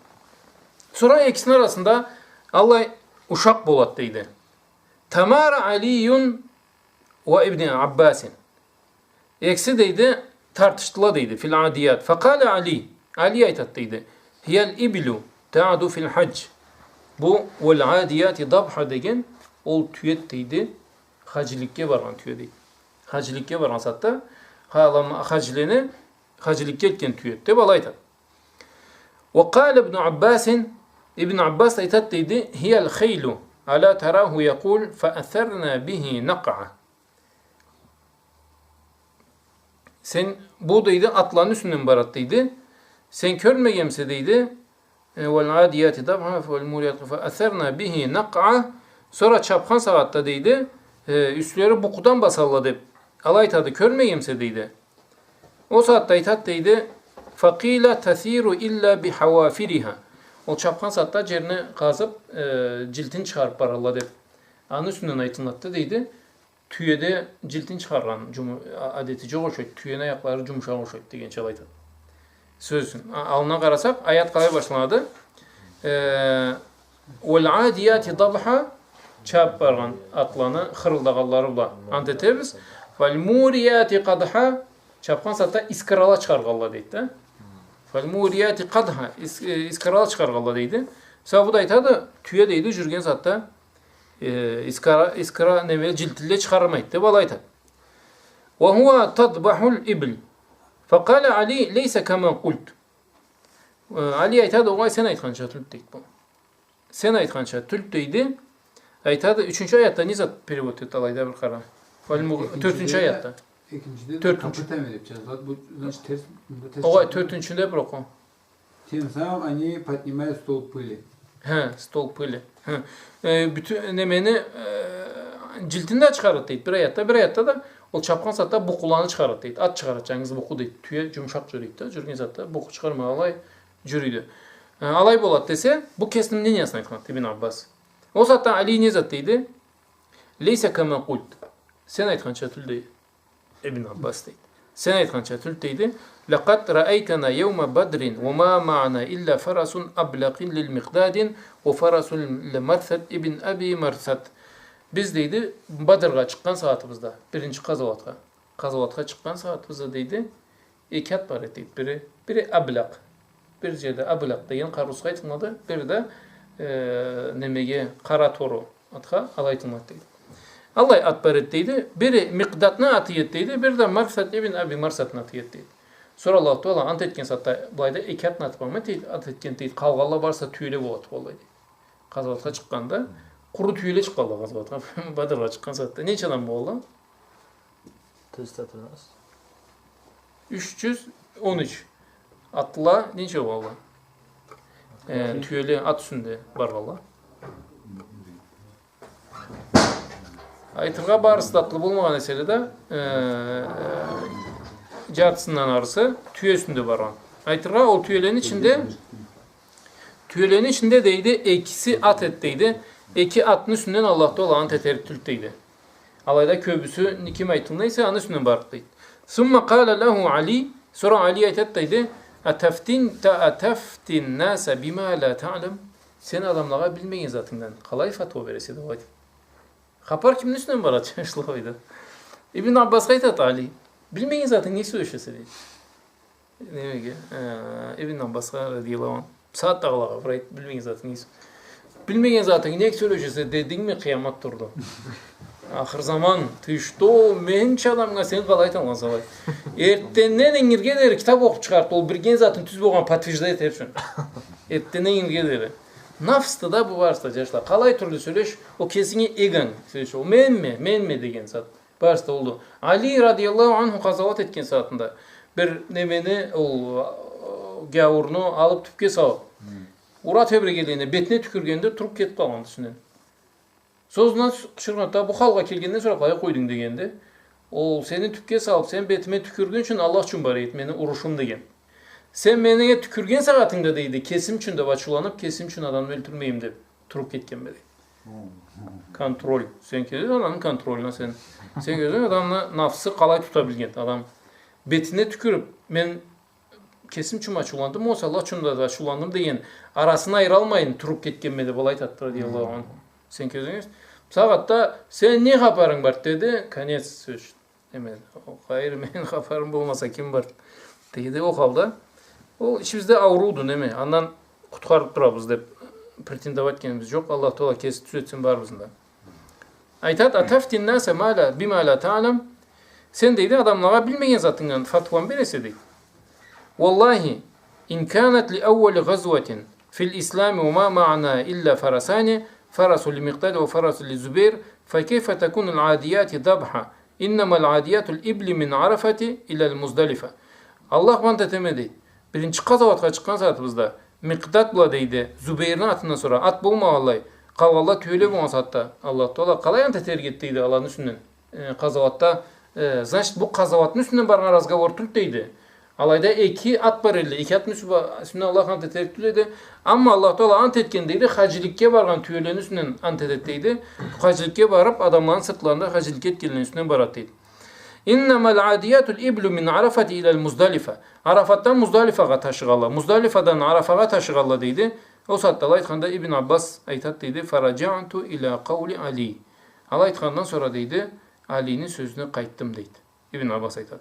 Сора экисини арасында аллай ушакъ болады, дейди. Тамара Алийюн ва Ибн Аббасин. Экиси, дейди, тартышдыла, дейди, في العاديات. فقال علي, Али айтат, дейди, هي الإبل تعد في الحج. Бу والعاديات ضبحا деген ол тюед, дейди, хаджиликге баргъан тюед, дейди. Хаджиликге баргъан сагъатда, ха-, алам-, хаджилени, хаджиликге элтген тюед, деп алай айтат. وقال ابن عباس, Ибн Аббас айтат, дейди, هي الخيل، ألا تراه يقول: فأثرن به نقعة. Сен, бу, дейди, атланы юсюнден барат, дейди. Сен кёрмегенмисе, дейди, э, والعاديات ضبحا فالموريات قدحا فأثرن به نقعة. Сора чапхан сагъатда, дейди, э, юслери букъудан басалла деп. Алай айтады, кёрмегенмисе, дейди. Ол сагъатда айтат, дейди, فقيل: تثير إلا بحوافرها. Ол чапхан сагъатда джерни къазып, э, джилтин чыгъарып баралла деп. Аны юсюнден айтылынады, дейди. Тюеде джилтин чыгъаргъан джуму-, а-, адети джокъ ошайды. Тюени аякълары джумушакъ ошайды дегенча айтат. Сёз ючюн. А-, аллына къарасакъ, аят къалай башланады? Э, والعاديات ضبحا, чабып баргъан атланы хырылдагъанлары бла ант этебиз. فالموريات قدحا, чапхан сагъатда искрала чыгъаргъанла дейди да. فالموريات قدحا, ис-, э, искрала чыгъаргъанла дейди. Мисал, бу да айтады, тюе, дейди, джюрюген сагъатда, э, искра, искра неме, джилтинле чыгъармайды деп алай айтады. وهو تضبح الإبل. فقال علي: ليس كما قلت. Э, Али айтады, огъай, сен айтханча тюлдю, дейди, бу. Сен айтханча тюлдю, дейди. Айтады, ючюнчю аятда не зат перевод этди, алайда бир къара. Фальму-, экинчиде, тёртюнчю аятда. Экинчиде да тёртюнчю. Копытами деп джазылады. Бу, значит, терс, мында терс. Огъай, чыкъгъан. Тёртюнчюнде бир окъу. Тем самым они поднимают столб пыли. Хы, столб пыли. Хы. Э, бютюн немени, э, джилтин да чыгъарат, дейди. Бир аятда, бир аятда да ол чапхан сагъатда букъуланы чыгъарат, дейди. Ат чыгъарат, джангыз букъу, дейди. Тюе джумушакъ джюрюйдю да, джюрюген сагъатда букъу чыгъармагъанлай джюрюйдю. Э, алай болат десе, бу кесини мнениясын айтхан Ибн Аббас. Ол сагъатда Али не зат дейди? ليس كما قلت. Сен айтханча тюлдю, дейди. Ибн Аббас дейди. Сен айтханча тюлдю, дейди. لقد رأيتنا يوم بدر وما معنا إلا فرس أبلق لمقداد وفرس لمرثد ابن أبي مرثد. Биз, дейди, Бадргъа чыкъгъан сагъатыбызда, биринчи къазауатха, къазауатха чыкъгъан сагъатыбызда, дейди, эки ат бар эди, дейди. Бири, бири Аблакъ. Бир джерде Аблакъ деген къарыусузгъа айтылынады, бири да, э, немеге, къара тору атха алай айтылынады, дейди. Аллай ат бар эди, дейди. Бири Микъдадны аты эди, дейди. Бири да Марсад ибн Аби Марсадны аты эди, дейди. Сора Аллаху Тагъала ант этген сагъатда былайда эки атны аты бармы, дейди, ант этген, дейди. Къалгъанла барысы тюеле болат, аллай, дейди. Къазауатха чыкъгъанда къуру тюеле чыкъгъанла къазауатха. Бадргъа чыкъгъан сагъатда. Ненча адам болгъанла? Тюз да турмаз. Юч джюз он юч. Атла ненча болгъанла? Э, тюеле ат юсюнде баргъанла. Айтыргъа, барысы да атлы болмагъан эселе да, э, э, джартысындан арысы тюе юсюнде баргъан. Айтыргъа, ол тюелени ичинде, тюелени ичинде, дейди, экиси ат эди, дейди. Эки атны юсюнден Аллаху Тагъала ант этерик тюлдю, дейди. Алайда кёбюсю ким айтылына эсе, аны юсюнден барат, дейди. ثم قال له علي, сора Али айтат, дейди, أتفتن، أتفتي الناس بما لا تعلم. Сен адамлагъа билмеген затынгдан къалай фатуа бересе, дейди. Хапар кимни юсюнден барат, джашла, дейди. Ибн Аббасха айтат Али, билмеген затынгы не сёлешесе, дейди. Немеге, э, Ибн Аббасха, радияллаху анху. Сагъатдагъылагъа бир айт, билмеген затынгы не сё-, билмеген затынгы не сёлешесе дедингми, къыямат турду. Ахыр заман, ты что, менча адамгъа сен къалай айталлыкъса алай? Эртденден ингирге дери китаб окъуб чыгъарт, ол билген затын тюз болгъанын подтверждать этер ючюн. Эртденден ингирге дери. Нафсды да бу барысы да, джашла. Къалай тюрлю сёлеш, ол кесинги эгонг сёлеш, ол менме, менме деген зат. Барысы да олду. Али радияллаху анху къазауат этген сагъатында бир немени, ол, э, гяуурну алыб тюбге салыб, ура тебрегенде бетине тюкюргенде туруб кетиб къалгъанды юсюнден. Сора ызындан къычыргъанды да, бу халгъа келгенден сора къалай къойдунг дегенде, ол сени тюбге салыб, сен бетиме тюкюргюнчюн Аллах ючюн бар эди мени урушум деген. Сен меннге тюкюрген сагъатынгда, дейди, кесим ючюн деб ачыуланыб, кесим ючюн адамны ёлтюрмейим деб туруб кетгенме, дейди. Контроль. Сен кёресенг адамны контролюна сен. Сен кёресенг адамны нафсы къалай тута билген. Адам бетине тюкюрюб, мен кесим ючюн ачыуландым, огъесе Аллах ючюн да ачыуландым деген арасын айыралмайын туруб кетгенме деб алай айтады, радияллаху анху. Сен кёресенг, сагъатда сен не хапарынг бар деди, конец сёз. Неме, о, хайыр, мени хапарым болмаса, ким бар? Дегенде, ол халда, ол ичибизде аурууду, неме, андан къутхарып турабыз деп претендовать этгенибиз джокъ. Аллах Тагъала кеси тюзетсин барыбызны да. Айтат: «أتفتي الناس ما لا، بما لا تعلم». Сен, дейди, адамлагъа билмеген затынгдан фатваны бересе, дейди. «والله إن كانت لأول غزوة في الإسلام وما معنا إلا فرسان، فرس لمقداد وفرس للزبير، فكيف تكون العاديات ضبحا؟ إنما العاديات الإبل من عرفة إلى المزدلفة». Аллах бла ант этеме, дейди. Биринчи къазауатха чыкъгъан сагъатыбызда Микъдад бла, дейди, Зубейрни атындан сора ат болмагъанлай, къалгъанла тюеле болгъан сагъатда Аллах Тагъала къалай ант этерик эди, дейди, аланы юсюнден, э, къазауатда, э, значит, бу къазауатны юсюнден баргъан разговор тюлдю, дейди. Алайда эки ат бар эди, эки атны юсю ба-, юсюнден Аллах ант этерик тюл эди. Амма Аллах Тагъала ант этген, дейди, хаджиликге баргъан тюелени юсюнден ант этет, дейди. Хаджиликге барып, адамланы сыртларында хаджилик этгенлени юсюнден барат, дейди. «إنما العاديات الإبل من عرفة إلى المزدلفة». Арафатдан Муздалифагъа ташыгъанла, Муздалифадан Арафагъа ташыгъанла, дейди. Ол сагъатда алай айтханда Ибн Аббас айтат, дейди: «فرجعت إلى قول علي». Алай айтхандан сора, дейди, Алини сёзюне къайтдым, дейди. Ибн Аббас айтат.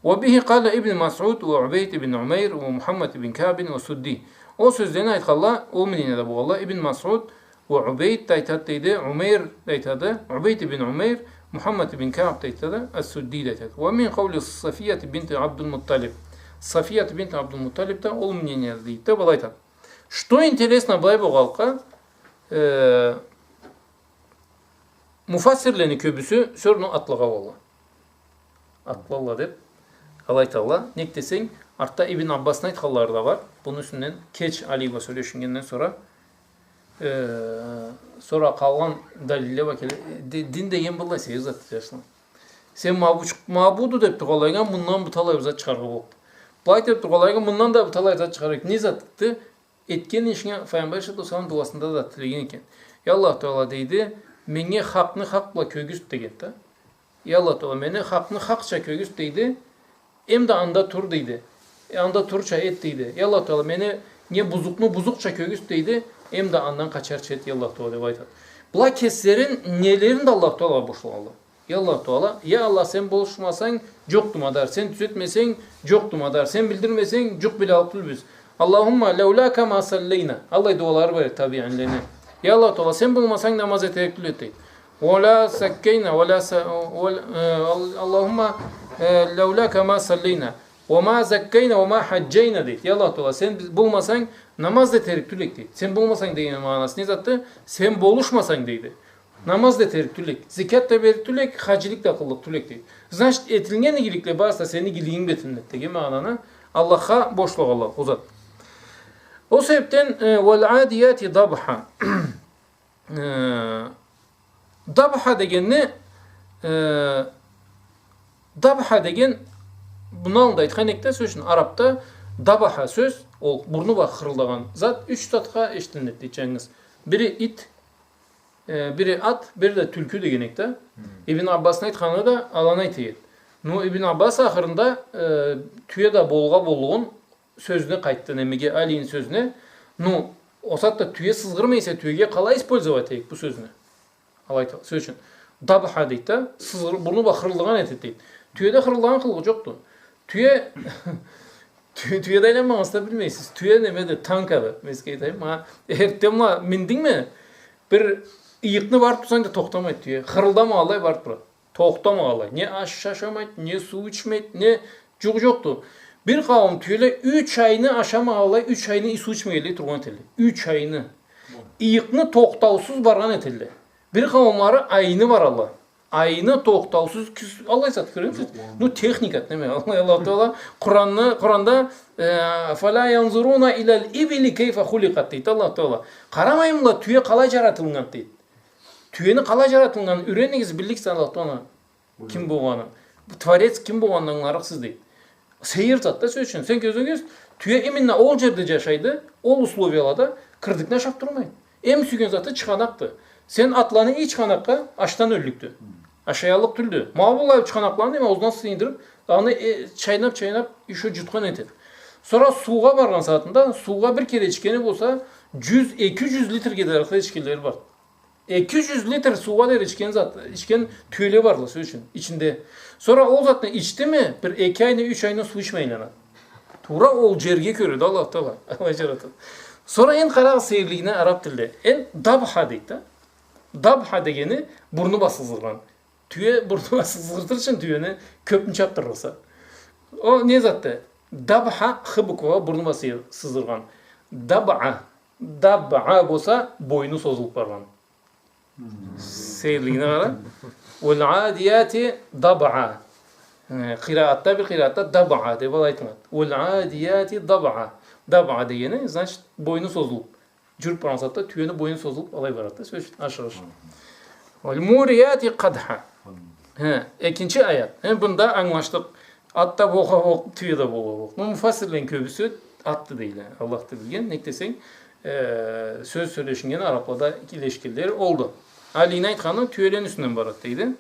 «وبه قال ابن مسعود وعبيد بن عمير ومحمد بن كعب والسدي». Ол сёзлени айтханла, ол мнениеде болгъанла Ибн Масъуд, Ва Убейд да айтады, дейди, Умейр да айтады, Убейд ибн Умейр, Мухаммад ибн Кааб да айтады, Ас-Судди да айтады. Ва мин къаули Сафият бинт Абдул-Мутталиб. Сафият бинт Абдул-Мутталиб да ол мнениеде, дейди да, былай айтады. Что интересно, былай болгъанлыкъгъа, э, муфассирлени кёбюсю всё равно атлагъа болалла. Атлагъа деб, алай айталла. Нек десенг, артда Ибн Аббасны айтханлары да бар. Буну юсюнден кеч Али бла сёлешингенден сора, э, сора къалгъан далилле бла келе, ди-, дин деген быллай сейир зат, джашла. Сен мабуч-, мабуду деб тургъанлайгъа мындан бир талай бир зат чыгъаргъа боллукъду. Былай деб тургъанлайгъа мындан да бир талай зат чыгъарыкъды. Не затды? Этген ишинге Файгъамбар алейхиссалату уассалам дуасында да тилеген экен. Я Аллах Тагъала, дейди, меннге хакъны хакъ бла кёргюзт деген да. Я Аллах Тагъала, мени хакъны хакъча кёргюзт, дейди. Эм да анда тур, дейди. Э, анда турурча эт, дейди. Я Аллах Тагъала, мени, не бузукъну бузукъча кёргюзт, дейди. Эм да андан къачарча эт, я Аллах Тагъала, деб айтады. Была кеслерин, нелерин да Аллах Тагъалагъа бошлагъанла. Я Аллах Тагъала, я Аллах, сен болушмасанг, джокъду мадар. Сен тюзетмесенг, джокъду мадар. Сен билдирмесенг, джукъ билаллыкъ тюлбюз. Аллахумма лаулака ма саллайна. Аллай дуалары бар эди табиинлени. Я Аллах Тагъала, сен болмасанг, намаз этерик тюл эдик, дейди. Ва ла заккайна, ва ла са-, ва ла, э, Ал-, Аллахумма, э, лаулака ма саллайна. Ва ма заккайна, ва ма хаджайна, дейди. Я Аллах Тагъала, сен биз болмасанг, намаз да этерик тюл эдик, дейди. Сен болмасанг деген магъанасы не затды? Сен болушмасанг, дейди. Намаз да этерик тюл эдик, зекят да беририк тюл эдик, хаджилик да къыллыкъ тюл эдик, дейди. Значит, этилген игиликле барысы да сени игилигинг бла этилинеди деген магъананы Аллахха бошлагъанла ол зат. Ол себебден, э, «Валь-адияти дабха». Э, дабха дегенни, э, дабха деген, муну аллында айтхан эдик да, сёз ючюн, арабда дабха сёз, ол бурну бла хырылдагъан зат, юч затха эшитилинеди, джангыз. Бири ит, э, бири ат, бири да тюлкю деген эдик да. Хы. Ибн Аббасны айтханы да аланы айта эди. Ну, Ибн Аббас ахырында, э, тюе да болургъа боллугъун сёзюне къайтды, немеге, Алини сёзюне. Ну, ол сагъатда тюе сызгъырмай эсе, тюеге къалай использовать этейик бу сёзню? Алай айта, сёз ючюн. Дабха дейди да, сызгъыр-, бурну бла хырылдагъан этеди дейди. Тюеде хырылдагъан къылыгъы джокъду. Тюе, тю-, тюеде айланмагъан затны билмейсиз. Тюе немеди, танкады. Мен сизге айтайым, ма, эртден бла миндингми? Бир ыйыкъны барыб турсанг да тохтамайды тюе. Хырылдамагъанлай барыб турады. Тохтамагъанлай. Не аш ашамайды, не суу ичмейди, не джукъ джокъду. Бир къауум тюеле юч айны ашамагъанлай, юч айны суу ичмегенлей тургъан этелле. Юч айны. Ыйыкъны тохтаусуз баргъан этелле. Бир къауумлары айны баралла. Айны тохтаусуз кюз-, аллай зат кёремисиз? Джокъ, болмайды. Ну, техникады, неме, Аллах, Аллах Тагъала Къуранны, Къуранда, э, «Афала янзуруна иляль ибили кайфа хуликъат», дейди Аллах Тагъала. Къарамаймыла тюе къалай джаратылгъан, дейди. Тюени къалай джаратылгъанын юренигиз, билликсиз Аллах Тагъаланы ким болгъанын. Бу Творец ким болгъанын ангыларыкъсыз, дейди. Сейир зат да, сёз ючюн. Сен кёзюнге кёргюзт, тюе именно ол джерде джашайды, ол условиялада кырдыкны ашаб турмайды. Эм сюйген заты чыгъанакъды. Сен атланы ий чыгъанакъгъа, ачдан ёллюкдю. Ашаяллыкъ тюлдю. Ма быллай чыгъанакъланы, неме, ауузуна сыйдырыб, аны, э, чайнаб-чайнаб, ещё джутхан этеди. Сора суугъа баргъан сагъатында, суугъа бир кере ичгени болса, джюз, эки джюз литрге дери къалай ичгенлери бар. Эки джюз литр суугъа дери ичген зат, ичген тюеле бардыла, сёз ючюн, ичинде. Сора ол затны ичдими, бир эки айны, юч айны суу ичмей айланады. Туура ол джерге кёре да Аллах Таала алай джаратады. Сора энди къарагъыз сейирлигине араб тилде. Энди дабха дейди да. Дабха дегени бурну бла сызгъыргъан. Тюе бурну бла сызгъыртыр ючюн тюени кёпню чабдырырса. Ол не затды? Дабха, х буквагъа бурну бла сый-, сызгъыргъан. Дабъа. Дабъа болса, бойну созулуб баргъан. Сейирлигине къара. «Валь-адияти дабъа». Э, къираатда, бир къираатда «дабъа» деб алай айтылады. «Валь-адияти дабъа». Дабъа дегени, значит, бойну созулуб. Джюрюб баргъан сагъатда тюени бойну созулуб алай барады да, сёз ючюн, ашыгъыш. «Валь-мурияти къадха». Хе, экинчи аят. Хе, бунда ангылашдыкъ. Ат да болгъа боллукъ, тюе да болгъа боллукъ. Бу муфассирлени кёбюсю атды дейле. Аллах да билген. Нек десенг, э, сёз сёлешинген араблада илешгенлери олду. Алини айтханы тюелени юсюнден барады дейди.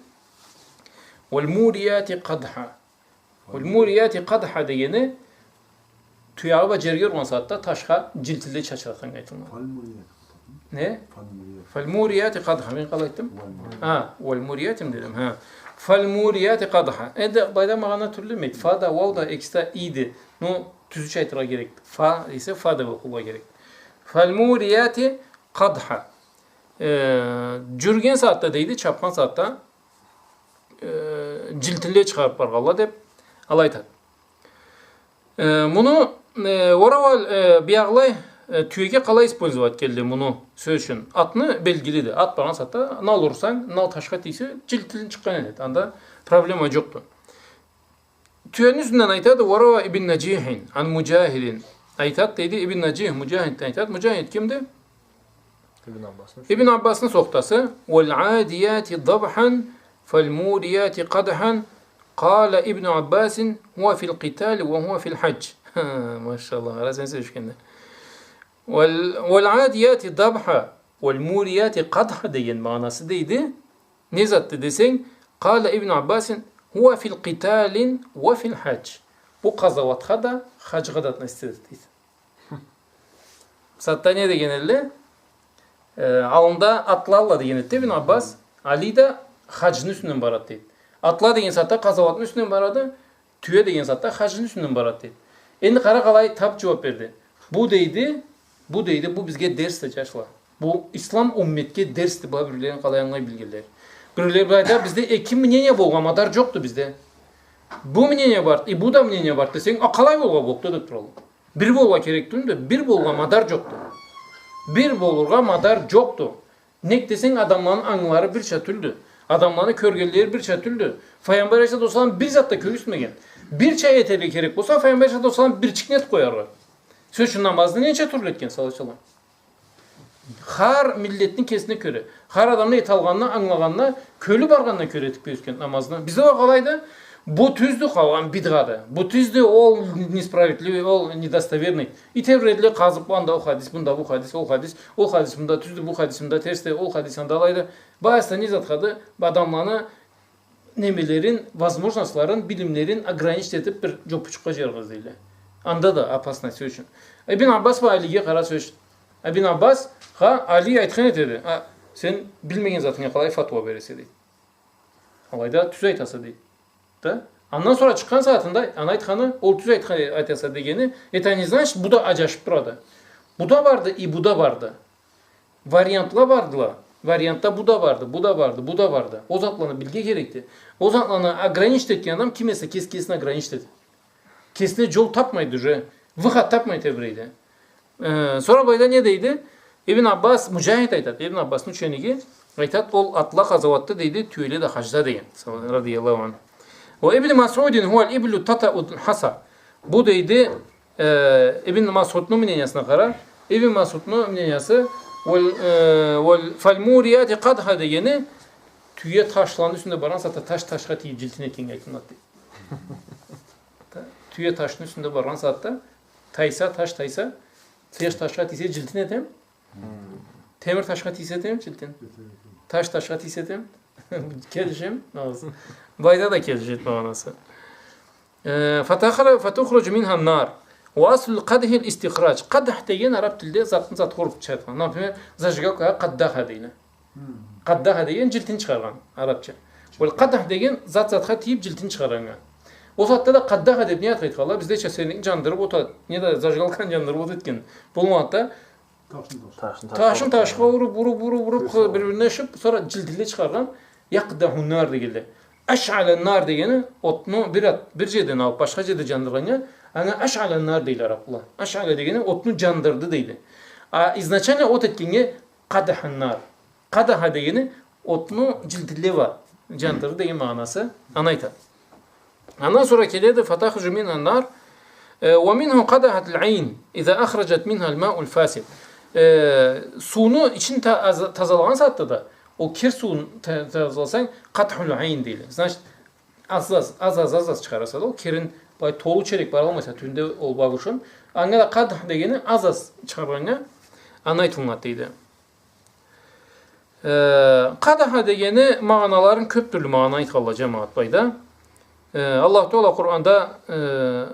«Валь-мурияти къадха». «Валь-мурияти къадха» дегени туягъы бла джерге ургъан сагъатда ташха джилтилле чачыратханнга айтылады. Фаль-мурияти къадха. Не? Фаль-мурияти. Фаль-мурияти къадха. Мен къалай айтдым? Валь-мурияти. Ха, «валь-мурияти». Фаль-мурияти къадха. Энди былайда магъана тюрлюмю? Фа да, вау да экиси да ийди. Ну, тюзюча айтыргъа керек. Фа эсе фа деб окъургъа керек. «Фаль-мурияти къадха». Э, джюрюген сагъатда дейди, чабхан сагъатда, э, джилтилле чыгъарыб баргъанла деб алай айтады. Э, муну, э, оравал, э, биягъылай, э, тюеге къалай использовать этгенле муну, сёз ючюн. Атны белгилиди. Ат баргъан сагъатда нал урсанг, нал ташха тийсе, джилтилле чыкъгъан этеди. Анда проблема джокъду. Тюени юсюнден айтады, «Варава Ибн Наджихин ан Муджахидин». Айтады дейди, Ибн Наджих Муджахидден айтады. Муджахид кимди? Ибн Аббасны. Ибн Аббасны сохтасы. «Валь-адияти дабхан, фаль-мурияти къадхан, къала Ибн Аббасин, хуа филь-къитали уа хуа филь-хадж». Машаллах, къара сен сёлешгенни. «Валь-, валь-адияти дабха, валь-мурияти къадха» деген магъанасы дейди. Не затды десенг, къала Ибн Аббасин, хуа филь-къитали уа филь-хадж. Бу къазауатха да, хаджгъа да относиться этеди дейди. Сагъатда не деген эдиле? Э, аллында атла алла деген эди Ибн Аббас, Али да хаджны юсюнден барады дейди. Атла деген сагъатда къазауатны юсюнден барады, тюе деген сагъатда хаджны юсюнден барады дейди. Энди къара къалай таб джууаб берди. Бу дейди, бу дейди, бу бизге дерсди, джашла. Бу ислам умметге дерсди, бу бирлерин къалай ангылай билгенле. Бирлери былайда, бизде эки мнение болгъа мадар джокъду бизде. Бу мнение барды, и бу да мнение барды десенг, а къалай болгъа боллукъду деб туралла. Бир болгъа керек тюлдю, бир болгъа мадар джокъду. Бир болургъа мадар джокъду. Нек десенг, адамланы ангылары бирча тюлдю. Адамланы кёргенлери бирча тюлдю. Файгъамбар алейхиссалату уассалам бир зат да кёргюзтмеген. Бирча этерге керек болса, Файгъамбар алейхиссалату уассалам бирчикни этиб къояргъа. Сёз ючюн, намазны ненча тюрлю этген, саллаллаху алейхи уа саллам. Хар миллетни кесине кёре, хар адамны эталгъанына, ангылагъанына, кёлю баргъанына кёре этиб кёргюзтген намазны. Бизде уа къалайды, бу тюздю, къалгъан бидгъады. Бу тюздю, ол несправедливый, ол недостоверный. И тебредиле къазыб, анда ол хадис, мында бу хадис, ол хадис, ол хадис мында тюздю, бу хадис мында терсди, ол хадис анда алайды. Баягъыда не затхады, адамланы немелерин, возможностьларын, билимлерин ограничить этиб бир джоппучукъгъа джыяргъа излейле. Анда да опасность, сёз ючюн. Ибн Аббас бла Алиге къара, сёз ючюн. Ибн Аббасха Али айтхан этеди: «А, сен билмеген затынга къалай фатуа бересе?» — дейди. «Алайда тюз айтаса», — дейди. Да? Андан сора чыкъгъан сагъатында аны айтханы, ол тюз айтхан, айтаса дегени, это не значит, бу да аджашыб турады. Бу да барды, и бу да барды. Вариантла бардыла. Вариантда бу да барды, бу да барды, бу да барды. Ол затланы билирге керекди. Ол затланы ограничить этген адам ким эсе, кес-, кесин ограничить этеди. Кесине джол табмайды уже. Выход табмайды тебирейди. Э, сора былайда не дейди? Ибн Аббас, Муджахид айтады. Ибн Аббасны учениги айтады, ол атла къазауатда дейди, тюеле да хаджда деген. Радияллаху анху. Ва Ибн Масъудин хуа аль-иблю татауль-хаса. Бу дейди, Э, Ибн Масъудну мнениясына къара. Ибн Масъудну мнениясы, валь-, э, валь-, «фаль-мурияти къадха» дегени, тюе ташланы юсюнде баргъан сагъатда таш ташха тийиб джилтин этгеннге айтылады дейди. Та-, тюе ташны юсюнде баргъан сагъатда, тайса, таш тайса, таш ташха тийсе джилтин этеми? Темир ташха тийсе этеми джилтин? Таш ташха тийсе этеми? Келишеми? Былайда да келишеди магъанасы. Э, фатахра-, фатухраджу минха ан-нар. Ва аслуль къадхи аль-истихрадж. Къадх деген араб тилде затны затха уруп чыгъаргъан. Например, зажигалкагъа къаддаха дейле. Къаддаха деген джилтин чыгъаргъан, арабча. Ол къадах деген зат затха тийип джилтин чыгъаргъаннга. Ол сагъатда да къаддаха деп не затха айтханла? Биздеча сени джандырып отады, неда зажигалканы джандырып от этген. Болмагъанды да. Ташны ташха уруп, уруп, уруп, уруп, бир-бирине ышып, сора джилтинле чыгъаргъан. Якъдаху нар дегенле. Ашъала нар дегени отну бир ат-, бир джерден алып башха джерде джандыргъаннга, анга ашъала нар дейле арабла. Ашъала дегени отну джандырды дейле. А изначально от этгеннге къадаха нар. Къадаха дегени отну джилтинле бла джандырды деген магъанасы. Аны айтады. Андан сора келеди, فتخرج منها النار, э, ومنه قدحت العين إذا أخرجت منها الماء الفاسد. Э, сууну ичин та-, аз-, тазалагъан сагъатда да, ол кир сууну та-, тазаласанг, къадхул айн дейле. Значит, аз-аз, аз-аз, аз-аз чыгъараса да, ол кирин былай толу чыгъарып баралмайса, тюбюнде ол бабушун. Анга да къадх дегени аз-аз чыгъаргъаннга, аны айтылынады дейди. Э, къадаха дегени магъаналарын кёп тюрлю магъана айтханла, джамагъат, былайда. Э, Аллаху Тагъала Къуранда, э,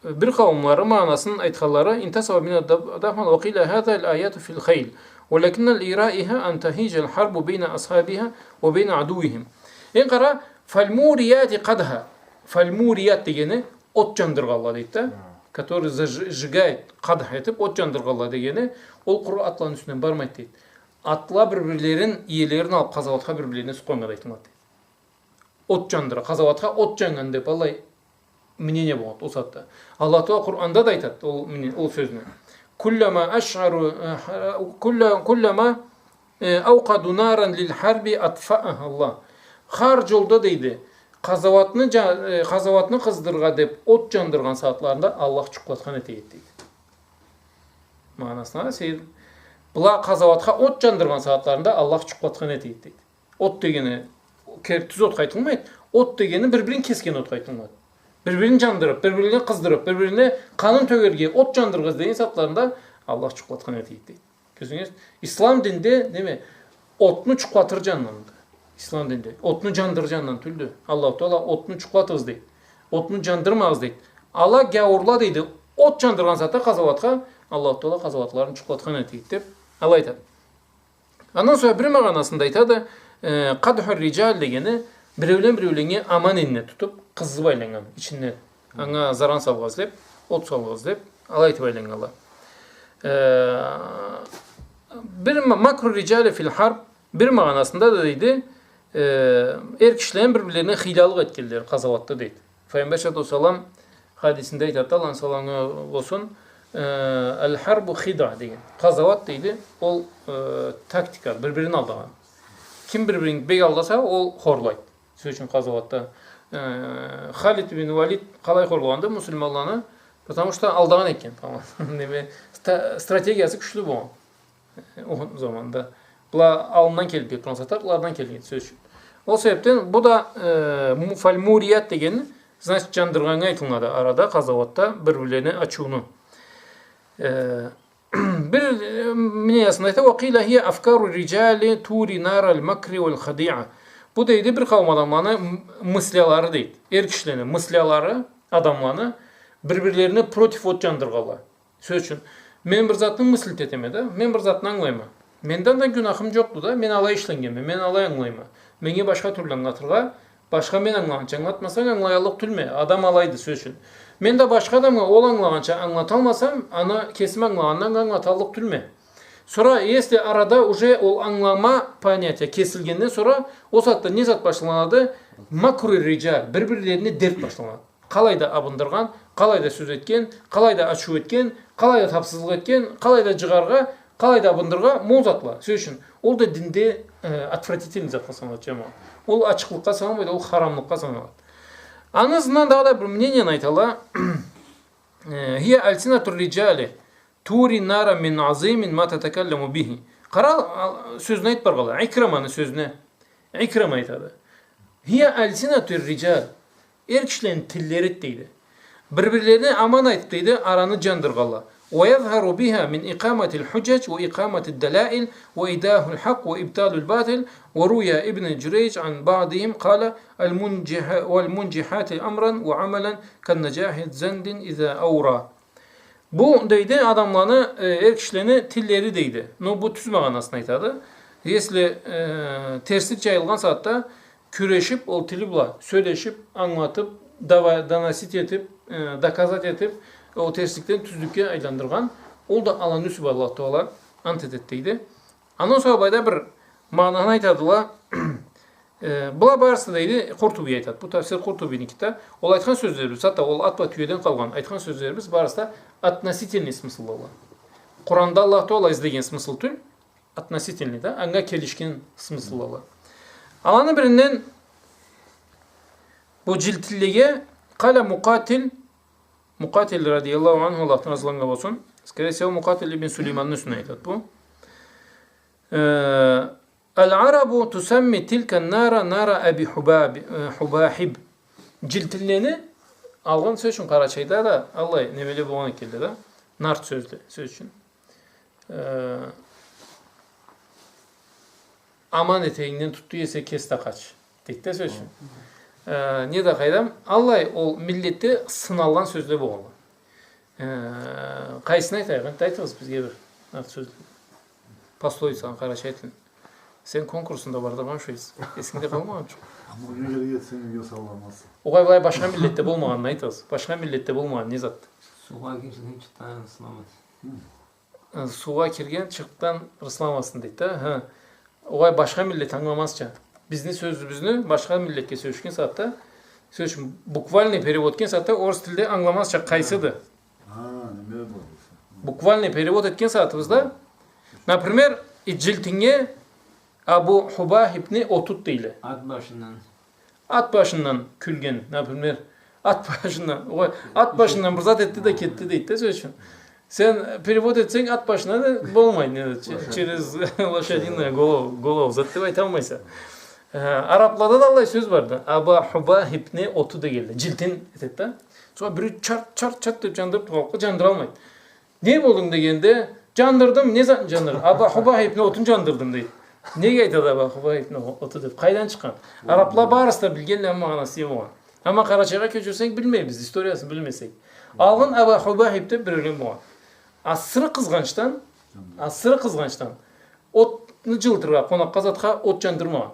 бир къауумлары магъанасын айтханлары, انتسب من الدب-، الدبحان وقيل هذا الآية في الخيل، ولكن لإيرائها أن تهيج الحرب بين أصحابها وبين عدوهم. Энди къара, فالموريات قدحا. فالموريات дегени от джандыргъанла дейди да. Который зажи-, сжигает, къадх этип, от джандыргъанла дегени, ол къуру атланы юсюнден бармайды дейди. Атла бир-бирлерин, иелерин алып, къазауатха бир-бирлерине сукъгъаннга да айтылады дейди. От джандыра, къазауатха от джаннган деп аллай мнение болгъанды ол сагъатда. Аллаху Тагъала Къуранда да айтады ол мни-, ол сёзню. كلما أشعروا, э, كل-, كلما, э, أوقدوا نارا للحرب أطفأها الله. Хар джолда, дейди, къазауатны джа-, э, къазауатны къыздырыргъа деп от джандыргъан сагъатларында Аллах джукълатхан этеди, дейди. Магъанасына сейир. Была къазауатха от джандыргъан сагъатларында Аллах джукълатхан этеди, дейди. От дегени кер-, тюз отха айтылмайды. От дегени бир-бирин кесген отха айтылады. Бир-бирин джандырып, бир-бирин къыздырып, бир-бирине къанын тёгерге от джандыргъыз деген сагъатларында Аллах джукълатхан этеди, дейди. Кёрдюгюз, ислам динде, неме, отну джукълатыр джанынды. Ислам динде. Отну джандырыр джанындан тюлдю. Аллаху Тагъала отну джукълатыгъыз дейди. Отну джандырмагъыз дейди. Ала гяуурла, дейди, от джандыргъан сагъатда къазауатха, Аллаху Тагъала къазауатларын джукълатхан этеди деп, алай айтады. Андан сора бир магъанасында айтады, э, قدح الرجال дегени, биреулен биреуленнге аман энни тутуп, къызып айланнган ичинде. Анга заран салыргъа излеп, от салыргъа излеп, алай этип айланнганла. Э, бир ма-, مكر الرجال في الحرب, бир магъанасында да дейди, э, эр кишилени бир-бирлерине хыйлалыкъ этгенлери къазауатда дейди. Файгъамбар саллаллаху алейхи ва саллам хадисинде айтады, Аллахны саламы болсун, э, الحرب خدعة деген. Къазауат, дейди, ол, э, тактика, бир-бирин алдагъан. Ким бир-бирин бек алдаса, ол хорлайды. Сёз ючюн, къазауатда, э, Халид бин Валид къалай хорлагъанды муслиманланы? Потому что алдагъан экен, тамам. Неме, ста-, стратегиясы кючлю болгъан. Ол заманда. Была аллындан келип тургъан сагъатда, была артдан келген, сёз ючюн. Ол себепден бу да, э, му-, فالموريات деген, значит, джандыргъаннга айтылынады арада, къазауатда бир-бирлерине ачыуну. Э, бир, э, мнениясында айта, وقيل هي أفكار الرجال توري نار المكر والخديعة. Бу, дейди, бир къауум адамланы м-, мыслялары, дейди. Эр кишилени мыслялары адамланы бир-бирлерине против от джандыргъанла. Сёз ючюн, мен бир затны мыслить этеме да, мен бир затны ангылайма. Менде да гюнахым джокъду да, мен алай ишленнгенме, мен алай ангылайма. Меннге башха тюрлю ангылатыргъа, башха мен ангылагъанча ангылатмасанг, ангылаяллыкъ тюлме. Адам алайды, сёз ючюн. Мен да башха адамгъа ол ангылагъанча ангылаталмасам, аны кесим ангылагъандан ангылаталлыкъ тюлме. Сора, если арада уже ол ангылама понятие кесилгенден сора, ол сагъатда не зат башланады? مكر الرجال, бир-бирлерине дерт башланады. Къалайда абындыргъан, къалайда сёз этген, къалайда ачыу этген, къалайда тапсызлыкъ этген, къалайда джыгъаргъа, къалайда абындыргъа, мол затла. Сёз ючюн, ол да динде, э, отвратительный затха саналады, джамагъат. Ол ачыкълыкъгъа саналмайды, ол харамлыкъгъа саналады. Аны ызындан дагъыда бир мненияны айтала. Э, هي ألسنة الرجال توري نارا من عظيم ما تتكلم به. Къара, а, сёзню айтып баргъанла, Икриманы сёзню. Икрима айтады. هي ألسنة الرجال. Эр кишилени тиллериди, дейди. Бир-бирлерине аман айтып, дейди, араны джандыргъанла. ويظهر بها من إقامة الحجج وإقامة الدلائل وإيضاح الحق وإبطال الباطل. وروي ابن جريج عن بعضهم قال: المنجح-، والمنجحات أمرا وعملا كالنجاح الزند إذا أورى. Бу, дейди, адамланы, э, эр кишилени тиллери, дейди. Но бу тюз магъанасын айтады. Если, э, терслик джайылгъан сагъатда кюрешип, ол тили бла сёлешип, ангылатып, дава-, доносить этип, э, доказать этип, ол терсликден тюзлюкге айландыргъан, ол да аланы юсю бла Аллаху Тагъала ант этеди, дейди. Андан сора былайда бир магъананы айтадыла. Э, была барысы, дейди, Къуртуби айтады. Бу тафсир Къуртубиникиди. Ол айтхан сёзлерибиз, хатта ол ат бла тюеден къалгъан айтхан сёзлерибиз барысы да относительный смыслдыла. Къуранда Аллаху Тагъала излеген смысл тюл, относительный да, анга келишген смыслдыла. Аланы биринден бу джилтинлеге къала Мукъатил, Мукъатил радияллаху анху, Аллахдан разы анга болсун. Скорее всего, Мукъатил ибн Сулейманны юсюнден айтады бу. Э, العرب تسمي تلك النار نار أبي حباب، э, حباحب. Джилтинлени алгъын, сёз ючюн, Къарачайда да аллай немеле болгъан экенле да. Нарт сёзле, сёз ючюн. Э, аман этегингден тутду эсе, кес да къач. Дейди да, сёз ючюн. Э, не да къайдам, аллай ол миллетде сыналгъан сёзле болгъанла. Э, къайсын айтайыкъ, энтда айтыгъыз бизге бир нарт сёз. Пословицаны къарачай тилин. Сен конкурсунда бардыргъан ушайса. Эсингде къалмагъан чыкъ. Аман этегингден тутду эсе, кес да къачмаз. Огъай, былай башха миллетде болмагъанын айтыгъыз. Башха миллетде болмагъан не зат? Суугъа кирген чыртдан ырысламаз. Э, суугъа кирген чыртдан ырысламасын дейди да. Хы. Огъай, башха миллет ангыламазча. Бизни сёзюбюзню башха миллетге сёлешген сагъатда, сёз ючюн, буквальный перевод этген сагъатда орус тилде ангыламазча къайсыды? А, неме болду? Буквальный перевод этген сагъатыбызда, например, джилтинге Абу Хубахибни отуд дейле. Ат башындан. Ат башындан кюлген, например. Ат башындан, огъай, ат башындан бир зат этди да кетди дейди да, сёз ючюн. Сен перевод этсенг, ат башына да болмайды, не да, че-, через лошадиную голову, голову зат деп айталмайса. Э, араблада да аллай сёз барды. Аба Хубахибни оту дегенле. Джилтин этеди да. Сора бири чарт, чарт, чарт деп джандырып тургъанлыкъгъа джандыралмайды. Не болдунг дегенде, джандырдым, не затны джандырдынг? Аба Хубахибни отун джандырдым, дейди. Неге айтады Аба Хубахибни о-, оту деп? Къайдан чыкъгъан? Арабла барысы да билгенле, амма магъанасы не болгъан. Амма Къарачайгъа кёчюрсенг, билмейбиз, историясын билмесек. Алгъын Аба Хубахиб деп бир ёлген болгъан. Асыры къызгъанчдан, асыры къызгъанчдан отну джылытыргъа, къонакъгъа затха от джандырмагъан.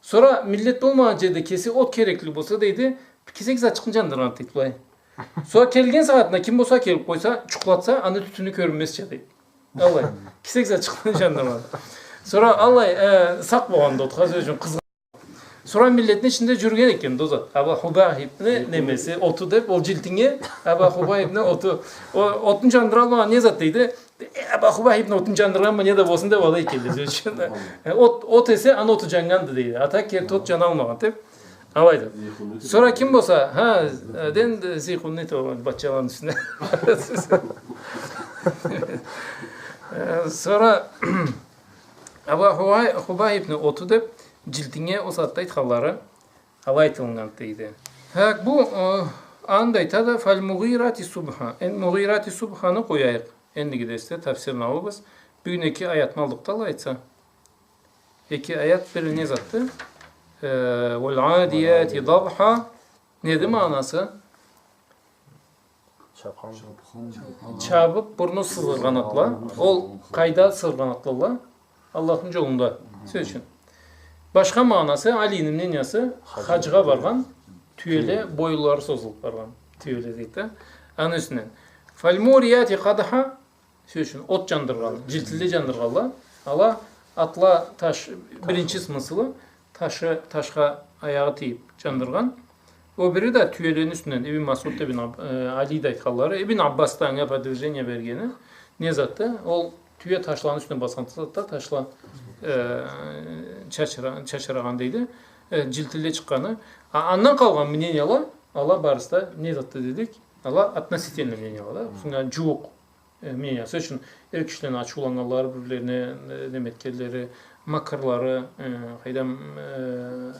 Сора миллет болмагъан джерде кеси от керекли болса, дейди, кесек затчыкъны джандыргъан, дейди, былай. Сора келген сагъатына ким болса келип къойса, джукълатса, аны тютюню кёрюнмезча, дейди. Аллай. Кесек затчыкъны джандыргъан. Сора аллай, э, сакъ болгъанды отха, сёз ючюн, къызгъан. Сора миллетни ичинде джюрюген экен да ол зат. Аба Хубахибни немеси, оту деп, ол джилтинге Аба Хубахибни оту. О, отун джандыралмагъан не зат, дейди. Э, Аба Хубахибни отун джандыргъанма, не да болсун деп алай келди, сёз ючюн. Э, от, от эсе, аны оту джаннганды, дейди. А так керти от джаналмагъан деп. Алайды. Сора ким болса, ха, э, ден, э, зихунну эте, ол бачаланы юсюне. Э, сора Аба Хуба-, Хубахибни оту деп, джилтинге ол сагъатда айтханлары алай айтылгъан, дейди. Хакъ, бу, э, анда айтады, «Фаль-мугъирати субха». Энди «мугъирати субха»ны къояйыкъ. Эндиги дерсде тафсирин алырбыз. Бюгюн эки аятны алдыкъ да, алай айтса. Эки аят, бири не затды? Э, «Валь-адияти дабха». Неди магъанасы? Чапхан. Чабып, бурну сызгъыргъан атла. Ол къайда сызгъыргъан атлала? Аллахны джолунда. Сёз ючюн. Башха магъанасы, Алини мнениясы, хаджгъа баргъан тюеле, боюнлары созулуп баргъан тюеле, дейди да. Аны юсюнден. «Фаль-мурияти къадха», сёз ючюн, от джандыргъан, джилтинле джандыргъанла. Ала атла таш, биринчи смыслы, ташы, ташха аягъы тийип джандыргъан. Ол бири да тюелени юсюнден Ибн Масъуд да, Ибн Аб-, э, Али да айтханлары, Ибн Аббас да анга подтверждение бергени, не затды? Ол тюе ташланы юсюне басхан затда ташла, э, чачыра-, чачырагъан, дейди. Э, джилтинле чыкъгъаны. А андан къалгъан мненияла, ала барысы да не затды дедик? Ала относительный мненияла да. Сора джууукъ э, мнения. Сёз ючюн, эр кишилени ачыуланнганлары, бир-бирлерине, э, неме этгенлери, макрлары, э, къайдам, э,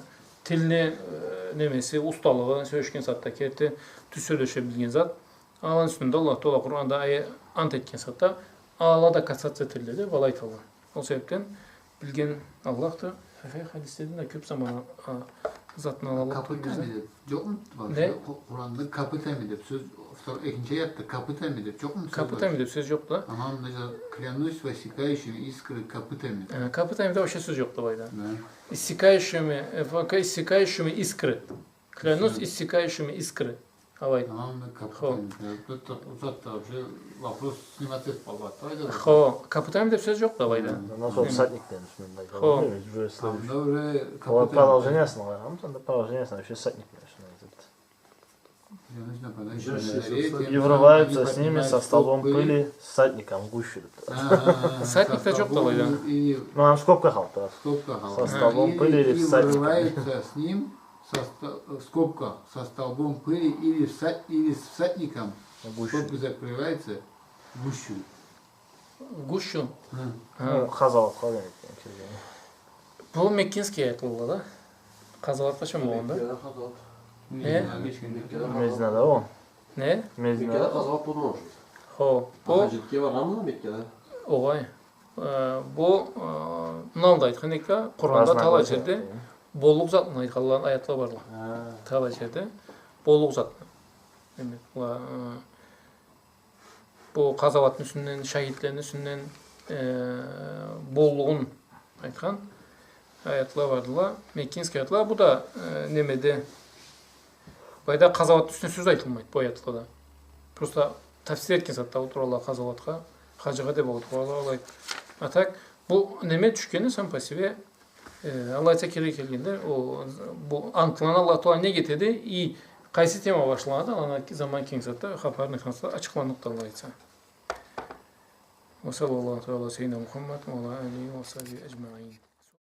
тилни, э, немеси, усталыгъы, сёлешген сагъатда керти тюз сёлеше билген зат. Аланы юсюнде Аллах Тагъала Къуранда ая-, ант этген сагъатда, ала да касаться этелле деб, алай айталла. Ол себебден билген Аллахды. Сахих хадиследен да кёб заман, а, затны алалла. Копытами деб, джокъму? Не? Къу-, Къуранда копытами деб сёз Втор-, экинчи аятда копытами деб джокъму сёз? Копытами деб сёз джокъ да. Андан да, клянусь высекающими искры копытами. Э, копытами да вообще сёз джокъ да былайда. Да. Иссекающими, э, в-, иссекающими искры. Клянусь иссекающими искры. Алай. Андан да копытами. Хо. Э, бу да, бу затда вообще вопрос снимать этиб алады. Алайды. Хо, копытами деб сёз джокъ да былайда. Да. Андан сора всадниклени юсюнден айтады. Хо. Анда уже копытами. Продолжениесин алайыкъ, анда продолжениесин вообще всадниклени юсюнден айтады. И врываются с ними со столбом пыли, всадником в гущу. А, всадник да джокъ да былайда. Ну, анда скобка къалыб турады. Скобка къалыб. Со столбом пыли или всадником. И врываются с ним, со ст-, скобка, со столбом пыли или всад-, или с всадником, в гущу. Скобка закрывается, в гущу. В гущу. Хы. Хы. Къазауатха деген экен. Бу меккинский аятла да. Къазауат къачан болгъанды? Меккада къазауат. Не? Мединада ол. Не? Мединада. Меккада къазауат болмагъан. Хо. Бу Хаджитге баргъанмы Меккада? Огъай. Э, бу, э, мындан алда айтхан эдик да, Къуранда талай джерде боллукъ затны айтханла аятла барла. Талай джерде боллукъ затны. Демек, была, э, бу къазауатны юсюнден, шахидлени юсюнден, э, боллугъун айтхан аятла бардыла. Меккинский аятла, бу да, э, немеде, былайда къазауатны юсюнден сёз айтылмайды бу аятлада. Просто тафсир этген сагъатда олтуралла къазауатха, хаджгъа деб олтуралла алай. А так, бу неме тюшгени сам по себе Э, Аллах айтса, кире келгенде, ол, бу антланы Аллах Таала не этеди, и къайсы тема башланады, аны заман келген сагъатда, хапарын айтхан сагъатда ачыкъланныкъды, Аллах айтса. وصلى الله تعالى على سيدنا محمد وعلى آله وصحبه أجمعين.